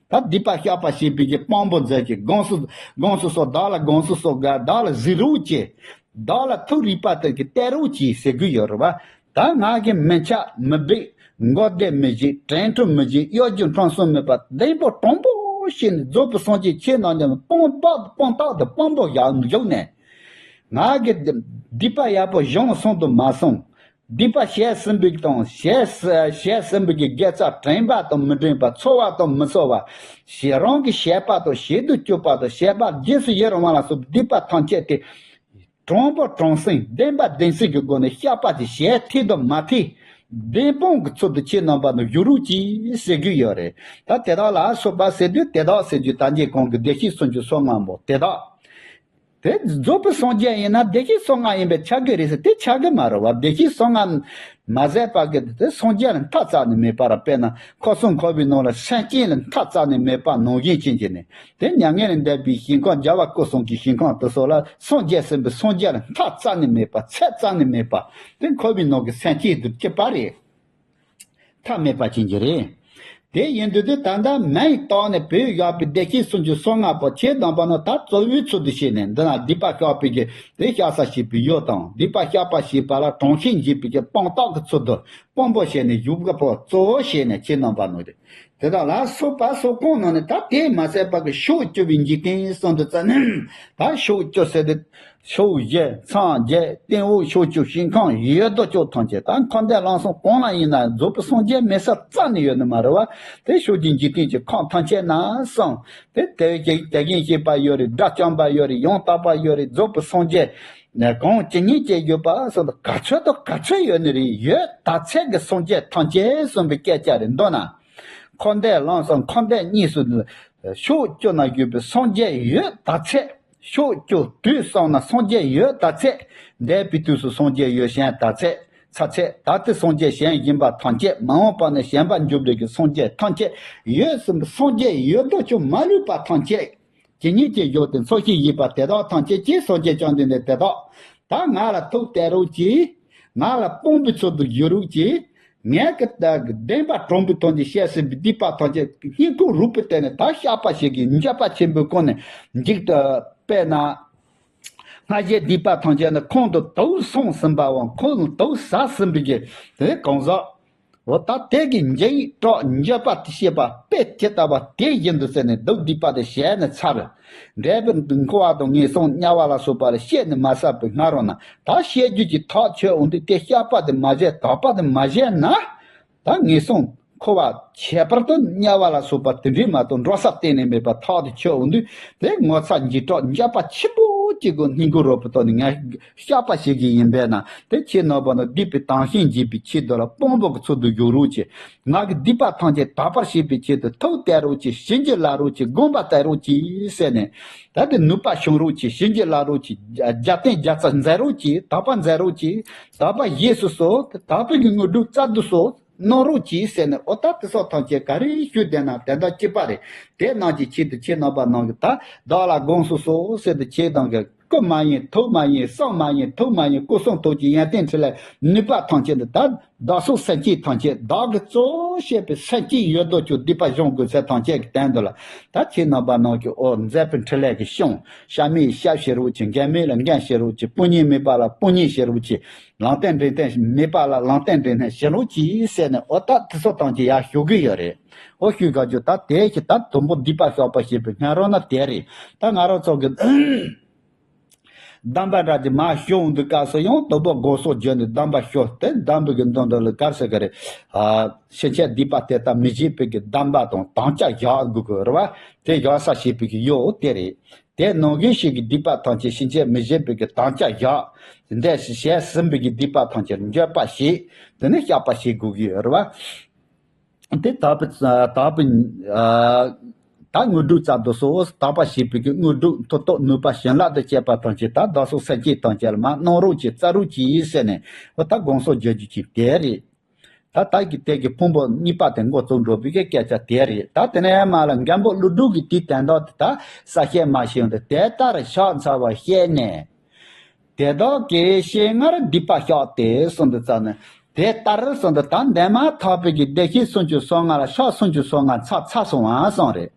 ད་སྡིག་པ་བཤགས་པ་བྱེད་པའི་གི་དཔང་པོ་མཛད་ཀྱི་དགོངས་སུ་དགོངས་སུ་གསོལ། བདག་ལ་དགོངས་སུ་གསོལ་ག་བདག་ལ་གཟིགས་རོགས་གྱིས། བདག་ལ་ཐུགས་རིག་པ་དེ་གི་གཏད་རོགས་གྱིས་ཟེར་གི་ཡོད་རེད་བ། ད་ང་གི་མི་འཆབ་མི་འབིགས། མགོ་བདེ་མི་བཞེས། དྲན་འཁྲུལ་མི་བྱེད། གཡོ་སྒྱུ་ཁྲམ་གསུམ་མེད་པ་བདེན་པ་དྲང་པོ་བྱས་ནས་རྫོགས་པའི་སངས་རྒྱས་ཁྱེད་རྣམས་ཀྱང་དཔང་པོ་དཔང་རྟགས་དང་དཔང་པོ་བཞག་བཞག་ནས། ང་གི་སྡིག་པ་ཡག་པོ་གཞུང་སོང་དང་མ་སོང་། སྡིག་པ་བྱས་ཟིན་པའི་དང་བྱས་བྱས་ཟིན་པའི་གི་དགེ་རྩ་དྲན་པ་དང་མི་དྲན་པ། ཚོར་བ་དང་མི་ཚོར་བ། ཞེ་རང་གི་བྱས་པ་དང་བྱེད་དུ་བཅུག་པ་དང་བྱས་པ་རྗེས་སུ་ཡི་རང་བ་ལ་སོགས་སྡིག་པ་ཐམས་ཅད་དེ། དྲང་པོ་དྲང་སྲིང་བདེན་པ་བདེན་སྲིད་ཀྱི་སྒོ་ནས་བཤགས་པ་དེ་བྱས་ཐིག་དང་མ་ཐིག་བདེན་དཔང་གི་ཚུལ་དུ་ཁྱེད་རྣམ་པ་ནི་བཞུགས་རོགས་གྱིས་ཟེར་གྱི་ཡོད་རེད། ད་དེ་དག་ལ་སོགས་པ་ཟེར་དུས་དེ་དག་ཟེར་རྒྱུ་ད་གིན་གོང་གི་བདེ་གཤེགས་སུམ་ཅུ་སོ་ལྔ་པོ་དེ་དག་དེ་རྫོགས་པའི་སངས་རྒྱས་ཡིན་ན་བདེ་གཤེགས་སོ་ལྔ་ཡིན་པས་ཁྱབ་ཀྱི་རེད་ཟེར་དེ་ཁྱབ་ཀྱི་མ་རེད་བ། བདེ་གཤེགས་སོ་ལྔ་མ་ཟད་པ་གི་དེ་སངས་རྒྱས་ལ་མཐའ་རྩ་ནས་མེད་པ་ར། དཔེར་ན་འཁོར་གསུམ་འཁོར་བའི་ནང་ལ་སེམས་ཅན་ལ་མཐའ་རྩ་ནས་མེད་པ་ནང་བཞིན་ཅན་གྱི་ནི། དེ་མྱ་ངན་ལས་འདས་པའི་ཞིང་ཁམས་རྒྱལ་བ་སྐུ་གསུམ་གྱི་ཞིང་ཁམས་དེ་སོགས་ལ་སངས་རྒྱས་ཟིན་པའི་སངས་རྒྱས་ལ་མཐའ་རྩ་ནས་མེད་པ་ཚད་རྩ་ནས་མེད་པ། དེ་འཁོར་བའི་ནང་གི་སེམས་ཅན་དུ་སྐྱེས་པ་རེད། མཐའ་མེད་པ་ཅན་གྱི་རེད། དེ་ཡིན་དུས་དེ་ད་ལྟ་མེ་ཡི་ཐོག་ནས་བོད་བཞག་པའི་བདེ་གཤེགས་སུམ་ཅུ་སོ་ལྔ་པོ་ཁྱེད་དམ་པ་ནི་ད་གཙོ་བོའི་ཚུལ་དུ་བྱས་ནས་འདི་ན་སྡིག་པ་བཤགས་པའི་གི་དེ་བཤགས་ས་བྱེད་པའི་ཡུལ་དང་སྡིག་པ་བཤགས་པ་བྱེད་པ་ལ་དྲང་ཤེས་འབྱེད་པའི་གི་དཔང་རྟགས་ཀྱི་ཚུལ་དུ། དཔང་པོ་བྱས་ནས་བཞུགས་པ་པོ་གཙོ་བོ་བྱས་ནས་ཁྱེད་རྣམ་པ་ནོ། དེ་དག་ལ་སོགས་པ་སོགས་གང་རྣམས་ནི་ད་དེ་མ་ཟད་པ་གི་ཕྱོགས་བཅུ་པའི་འཇིག་རྟེན་གསུམ་དུ་བཙལ་ནས་ད་ཕྱོགས་བཅུ་ཟེར་ཏེ་ཕྱོགས་བཞི་མཚམས་བརྒྱད་སྟེང་འོག་ཕྱོགས་བཅུ་ཞིང་ཁམས་ཡོད་དོ་ཅོག་ཐམས་ཅད་ད་འཁོར་འདས་ལམ་གསུམ་གང་ལ་ཡིན་ན་རྫོགས་པའི་སངས་རྒྱས་མེད་ས་རྩ་ནས་ཡོད་ནི་མ་རེད་བ། དེ་ཕྱོགས་བཅུའི་འཇིག་རྟེན་གྱི་ཁམས་ཐམས་ཅད་ན་གསུམ་དེ་དེ་བཞིན་གཤེགས་པ་ཡོད་རེད། དགྲ་བཅོམ་པ་ཡོད་རེད། ཡང་དག་པ་ཡོད་རེད། རྫོགས་པའི་སངས་རྒྱས་ནས་གང་ཇི་སྙེད་ཅིག་ཡོད་པ་སོགས་ག་ཚོད་དང་ག་ཚོད་ཡོད་ནི་རེད། ཡོད་ད་ཚད་ཀྱི་སངས་རྒྱས་ཐམས་ཅད་གསུངས་པའི་སྐད་ཆ་རེད་འདོད་ན། འཁོར་འདས་ལམ་གསུམ་འཁོར་འདས་གཉིས་སུ་ཕྱོགས་བཅུ་ན་བཞུགས་པའི་སངས་རྒྱས་ཡོད་ད་ཚད། ཕྱོགས་བཅུ་དུས་གསུམ་ན་སངས་རྒྱས་ཡོད་ད་ཚད། འདས་པའི་དུས་སུ་སངས་རྒྱས་ཡོད་བཞིན་ད་ཚད་ཚ་ཚད་ད་ལྟའི་སངས་རྒྱས་བཞིན་ཡིན་པ་ཐམས་ཅད་མ་འོངས་པ་ན་བྱོན་པར་འགྱུར་བའི་གི་སངས་རྒྱས་ཐམས་ཅད་ཡོད་ཟིན་པའི་སངས་རྒྱས་ཡོད་དོ་ཅོག་མ་ལུས་པ་ཐམས་ཅད་ཇི་སྙེད་ཅིག་བཞུགས་ཏེ་འཚོ་ཞིང་གཞེས་པ་དེ་དག་ཐམས་ཅད་ཀྱིས་སངས་རྒྱས་བཅོམ་ལྡན་འདས་དེ་དག་ད་ང་ལ་ཐུགས་གཏད་རོགས་གྱིས། ང་ལ་དཔང་པོའི་ཚུལ་དུ་བཞུགས་རོགས་གྱིས། ངས་ཀྱི་བདེན་པ་དྲང་པོའི་ཐོག་ནས་བཤད་ཟིན་པའི་སྡིག་པ་ཐམས་ཅད་སྙིང་ཁུང་རུས་པའི་གཏིང་ནས་ད་བཤགས་པ་ཞིག་གིས་འགྱོད་པ་ཆེན་པོའི་སྒོ་ནས་འཇིག་ཏུ་དཔེར་ན། སྔ་ཕྱིའི་སྡིག་པ་ཐམས་ཅད་ནི་ཁོང་དུ་དུག་སོང་ཟིན་པའམ་ཁོང་དུ་དུག་ཟ་ཟིན་པའི་གི་དེ་གང་ཟག་འོ་ད་དེ་གི་འཇིགས་སྐྲག་འགྱོད་པ་དེ་བྱེད་པ་དཔེ་ཇི་ལྟ་བ་དེ་བཞིན་དུ་ཟེར་ནས་སྡིག་པ་དེ་བྱས་ནས་ཚར། འབྲས་བུ་འཁོར་བ་དང་ངན་སོང་དམྱལ་བ་ལ་སོགས་པ་ལ་སྐྱེས་ནས་མ་བསགས་པའི་སྔ་རོལ་ན་ད་སྐྱེ་རྒྱུ་གི་ཐག་ཆོད་འོང་དུས་དེ་བཤགས་པ་དེ་མ་བྱས་དག་པ་དེ་མ་བྱས་ན། ད་ངན་སོང་འཁོར་བ་ཁྱད་པར་དུ་དམྱལ་བ་ལ་སོགས་པ་དེ་འདྲའི་མ་གཏོགས་འགྲོ་ས་གཏན་ནས་མེད་པ་ཐག་དེ་ཆོད་འོང་དུས་དེ་ངོ་ཚ་འཇིགས་སྐྲག་འགྱོད་པ་ཆེན་པོ་གཅིག་གི་སྙིང་ཁུང་རུས་པའི་ཐོག་ནས་ངས་བཤགས་པ་བྱེད་ཀྱི་ཡིན་པས་ན་དེ་ཁྱེད་རྣམ་པ་ནི་སྡིག་པའི་དམ་ཤིང་འཇིག་པའི་ཆེད་དུ་ལ་དཔང་པོ་གི་ཚུལ་དུ་བཞུགས་རོགས་གྱིས། ང་གི་སྡིག་པ་ཐམས་ཅད་དག་པར་བྱེད་པའི་ཆེད་དུ་ཐུགས་གཏད་རོགས་གྱིས། བྱིན་གྱིས་བརླབ་རོགས་གྱིས། དགོངས་པ་མཛད་རོགས་གྱིས་ཟེར་ནས་ད་དེ་ནུས་པ་ཤོང་རོགས་གྱིས། བྱིན་གྱིས་བརླབ་རོགས་གྱིས། རྒྱབ་རྟེན་རྒྱབ་རྩ་མཛད་རོགས་གྱིས། དག་པ་མཛད་རོགས་གྱིས། དག་པ་རྗེས་སུ་གསོལ། དག་པའི་གི་དངོས་གྲུབ་བསྩལ་དུ་གསོལ། གནང་རོགས་གྱིས་ཟེར་ནས་འོ་ད་དེ་སོགས་ཐམས་ཅད་ག་རེ་ཞུས་བསྡད་ན་དེ་འདྲ་གཅིག་པ་རེད། དེ་རྣམས་ཀྱི་ཆེད་དུ་ཁྱེད་རྣམ་པ་རྣམས་ཀྱིས་ད་བདག་ལ་དགོངས་སུ་གསོལ་ཟེར་དུ་ཁྱེད་རྣམས་ཀྱིས་རྐུ་མ་ཡིན། ཐུག་མ་ཡིན། གསང་མ་ཡིན། ཐུག་མ་ཡིན། སྐུ་གསུང་ཐུགས་ཀྱི་ཡོན་ཏན་ཕྲིན་ལས་ནུས་པ་ཐམས་ཅད་འདི་ད་བདག་སོགས་སེམས་ཅན་ཐམས་ཅད་བདག་གིས་གཙོ་བོ་བྱས་པའི་སེམས་ཅན་ཡོད་དོ་ཅོག་སྡིག་པ་སྦྱོང་དགོས་ཚད་ཐམས་ཅད་ཀྱི་དོན་དུ་ལ་ད་ཁྱེད་རྣམ་པ་རྣམས་ཀྱིས་འོ་མཛད་པའི་ཕྲིན་ལས་ཀྱི་ཤོང་། ཤ་མེད་ཤ་བྱེད་རོགས་གྱིས། འགན་མེད་ལ་འགན་བྱེད་རོགས་གྱིས། སྤུན་ཉེ་མེད་པ་ལ་སྤུན་ཉེ་བྱེད་རོགས་གྱིས། ལམ་སྟོན་འདྲེན་སྟོན་མེད་པ་ལ་ལམ་སྟོན་འདྲེན་སྟོན་བྱེད་རོགས་གྱིས་ཟེར་ནས་འོ་ད་དེ་ཚོ་ཐམས་ཅད་ཡར་ཞུ་གི་ཡོད་རེད། འོ་ཞུ་ག་རྒྱུ་ད་དེ་ཞིག་ད་དུམ་བུ་སྡིག་པ་བཤགས་པ་ཞེས་པའི་སྔ་རོལ་ན་དེ་རེད། ད་ང་རང་ཚོ་གི་གདམས་པ་འདྲ་ཅིག་མར་ཞུ་འོང་དུས་སྐབས་སུ་ཡང་དུམ་བུ་དགོངས་སོ་བརྗོད་ནས་གདམས་པ་ཞུ་དེ་གདམས་པའི་གི་མདུན་དུ་ལ་གར་ཟེར་གི་རེད། ཨ་ཕྱིན་ཆད་སྡིག་པ་དེ་ལྟར་མི་བྱེད་པའི་གི་གདམས་པ་དང་དམ་བཅའ་བཞག་དགོས་གི་རེད་བ། དེ་བཞག་ས་བྱེད་པའི་གི་ཡོ་དེ་རེད། དེ་ནང་བཞིན་ཞིག་གི་སྡིག་པ་ཐམས་ཅད་ཕྱིན་ཆད་མི་བྱེད་པའི་གི་དམ་བཅའ་བཞག་འདས་ཞི་བྱས་ཟིན་པའི་གི་སྡིག་པ་ཐམས་ཅད་འགྱོད་པ་བྱེད། དེ་ནས་བཤགས་པ་བྱེད་དགོས་ཀྱི་ཡོད་རེད་བ། དེ་དག་པའི་དག་པའི་ཨ་ད་དངོས་གྲུབ་བསྩལ་དུ་གསོལ། དག་པ་བྱེད་པའི་གི་དངོས་གྲུབ་མཐུ་སྟོབས་ནུས་པ་བྱིན་རླབས་དང་བཅས་པ་ཐམས་ཅད་ད་བདག་སོགས་སེམས་ཅན་ཐམས་ཅད་ལ་མར་གནང་རོགས་གྱིས། བསྩལ་རོགས་གྱིས་ཟེར་ནས་འོ་ད་དགོངས་སོ་བརྗོད་རྒྱུ་ཅིག་དེ་རེད། ད་ལྟ་གི་དེ་གི་ཕུང་པོ་གཉིས་པ་དེ་འགོ་བཙུགས་འགྲོ་བའི་གི་སྐད་ཆ་དེ་རེད། ད་དེ་ནས་མར་ལ་མགོན་པོ་ཀླུ་སྒྲུབ་ཀྱིས་དེའི་དོན་དག་དེ་ད་གསལ་བཤད་མར་ཞུས་ཏེ། དེ་ལྟར་ཕྱག་འཚལ་བར་བཤད་ནས། དེ་དག་གི་སྤྱན་སྔར་སྡིག་པ་བཤགས་ཏེ་གསུངས་འདུག་ཙང་ནས། དེ་ལྟར་གསུངས་འདུག་ད་འདས་མ་ཐག་པའི་གི་བདེ་གཤེགས་སུམ་ཅུ་སོ་ལྔ་ལ་ཕྱག་སུམ་ཅུ་སོ་ལྔ་ཚར་ཚར་སོང་བ་གསུངས་རེད།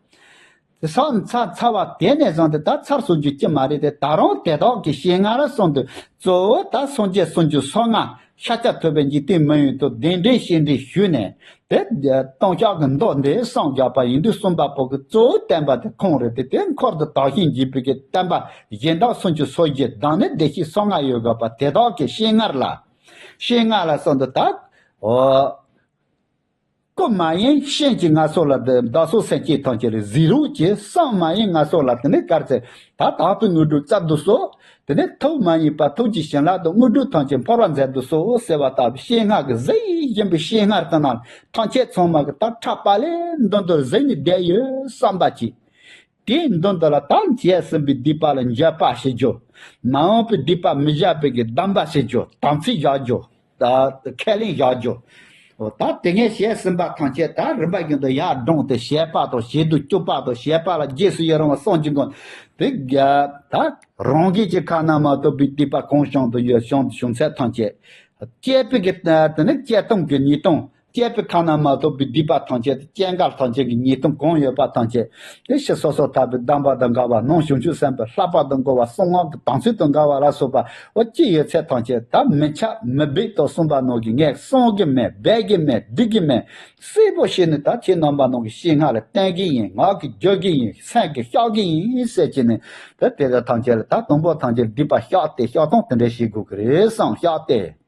དེ་ཕྱག་ཚར་ཚར་བ་དེ་ནས་བཟུང་སྟེ་ད་ཚར་སོང་རྒྱུ་ཅི་མ་རེད་དེ། ད་རུང་དེ་དག་གི་སྤྱན་སྔར་གསུངས་འདུག་གཙོ་བོ་ད་སངས་རྒྱས་སུམ་ཅུ་སོ་ལྔ་ཤཱཀྱ་ཐུབ་པའི་འཇིག་རྟེན་མི་ཡུལ་དུ་གདན་འདྲེན་སྤྱན་འདྲེན་ཞུས་ནས་དེ་ལྟུང་བཤགས་ཀྱི་མདོ་འདི་གསུངས་བཞག་པ་ཡིན་དུས་གསུངས་པ་པོ་གི་གཙོ་བོ་བསྟན་པ་དེ་ཁོང་རེད་དེ། དེ་འཁོར་དུ་དག་ཞིང་འཇིག་པའི་གི་བསྟན་པ་གཞན་དག་སུམ་ཅུ་སོ་བརྒྱད་དང་ནི་བདེ་གཤེགས་སོ་ལྔ་ཡོད་དགོས་པ་དེ་དག་གི་སྤྱན་སྔར་ལ། སྤྱན་སྔར་ལ་གསུངས་འདུག་ད། འོ། རྐུ་མ་ཡིན་སྤྱན་གྱིས་ང་སོགས་ལ་དེ་བདག་སོགས་སེམས་ཅན་ཐམས་ཅད་ལ་གཟིགས་རོགས་གྱིས། གསང་མ་ཡིན་ང་སོགས་ལ་དེ་ནས་གར་ཚེ་ད་དག་པའི་དངོས་གྲུབ་བསྩལ་དུ་གསོལ། དེ་ནས་ཐུགས་མ་ཡིན་པ་ཐུགས་ཀྱི་བྱིན་རླབས་དང་དངོས་གྲུབ་ཐམས་ཅད་འཕོ་བར་མཛད་དུ་གསོལ་ཟེར་བ་ལྟ་བུ་སྤྱན་སྔར་གྱི་གཟིགས་བཞིན་པའི་སྤྱན་སྔར་དུ་ན་ཐམས་ཅད་ཚང་མ་གི་ད་ཕྲག་པ་ལས་མདུན་དུ་གཟིགས་ནས་བསྡད་ཡོད་བསམ་པ་གྱིས། དེའི་མདུན་དུ་ལ་ད་བྱས་ཟིན་པའི་སྡིག་པ་ལ་འགྱོད་པ་བྱེད་རྒྱུ། མ་འོངས་པའི་སྡིག་པ་མི་བྱ་བའི་གི་གདམས་པ་བྱེད་རྒྱུ། དམ་ཚིག་བཞག་རྒྱུ། ད་ཁས་ལེན་བཞག་རྒྱུ། འོ་ད་དེ་ངས་བྱས་ཟིན་པ་ཐམས་ཅད་ད་རིམ་པ་བཞིན་དུ་ཡར་བགྲངས་ཏེ་བྱས་པ་དང་བྱེད་དུ་བཅུག་པ་དང་བྱས་པ་ལ་རྗེས་སུ་ཡི་རང་བ་སངས་རྒྱས་མགོན་དེ་ད་རང་གི་ཅི་ཁ་ན་མ་ཐོ་བའི་སྡིག་པ་གང་བྱུང་དུ་ཡོད་བྱུང་བྱུང་ཚད་ཐམས་ཅད་བཅས་པའི་གི་དེ་ནི་བཅས་ཐམས་ཀྱི་ཉེས་ལྟུང་། བཅས་པའི་ཁ་ན་མ་ཐོ་བའི་སྡིག་པ་ཐམས་ཅད་དེ་བཅས་འགལ་ཐམས་ཅད་ཀྱི་ཉེས་ལྟུང་གང་ཡོད་པ་ཐམས་ཅད་དེ་ཕྱི་སོ་སོར་ཐར་པའི་གདམས་པ་དང་འགལ་བ། ནང་བྱང་ཆུབ་སེམས་དཔའི་བསླབ་པ་དང་འགལ་བ། གསང་སྔགས་ཀྱི་དམ་ཚིག་དང་འགལ་བ་ལ་སོགས་པ་འོ་ཅི་ཡོད་ཚད་ཐམས་ཅད་ད་མི་འཆབ་མི་འབད་དོ་གསུངས་པ་ནང་གི་ངས་གསང་གི་མེད། འབད་གི་མེད། སྡིག་གི་མེད། གསལ་པོ་བྱས་ནས་ད་ཁྱེད་རྣམ་པ་ནང་གི་སྤྱན་སྔར་ལ་བསྟན་གི་ཡིན། ངག་གི་བརྗོད་གི་ཡིན། སེམས་ཀྱི་བཤགས་གི་ཡིན་ཟེར་བྱས་ནས་ད་དེ་དག་ཐམས་ཅད་ལ་ད་དང་པོ་ཐམས་ཅད་སྡིག་པ་བཤགས་ཏེ། བཤགས་སྟངས་དེ་འདྲ་བྱེད་དགོས་ཀྱི་རེད་བསམ། བཤགས་ཏེ།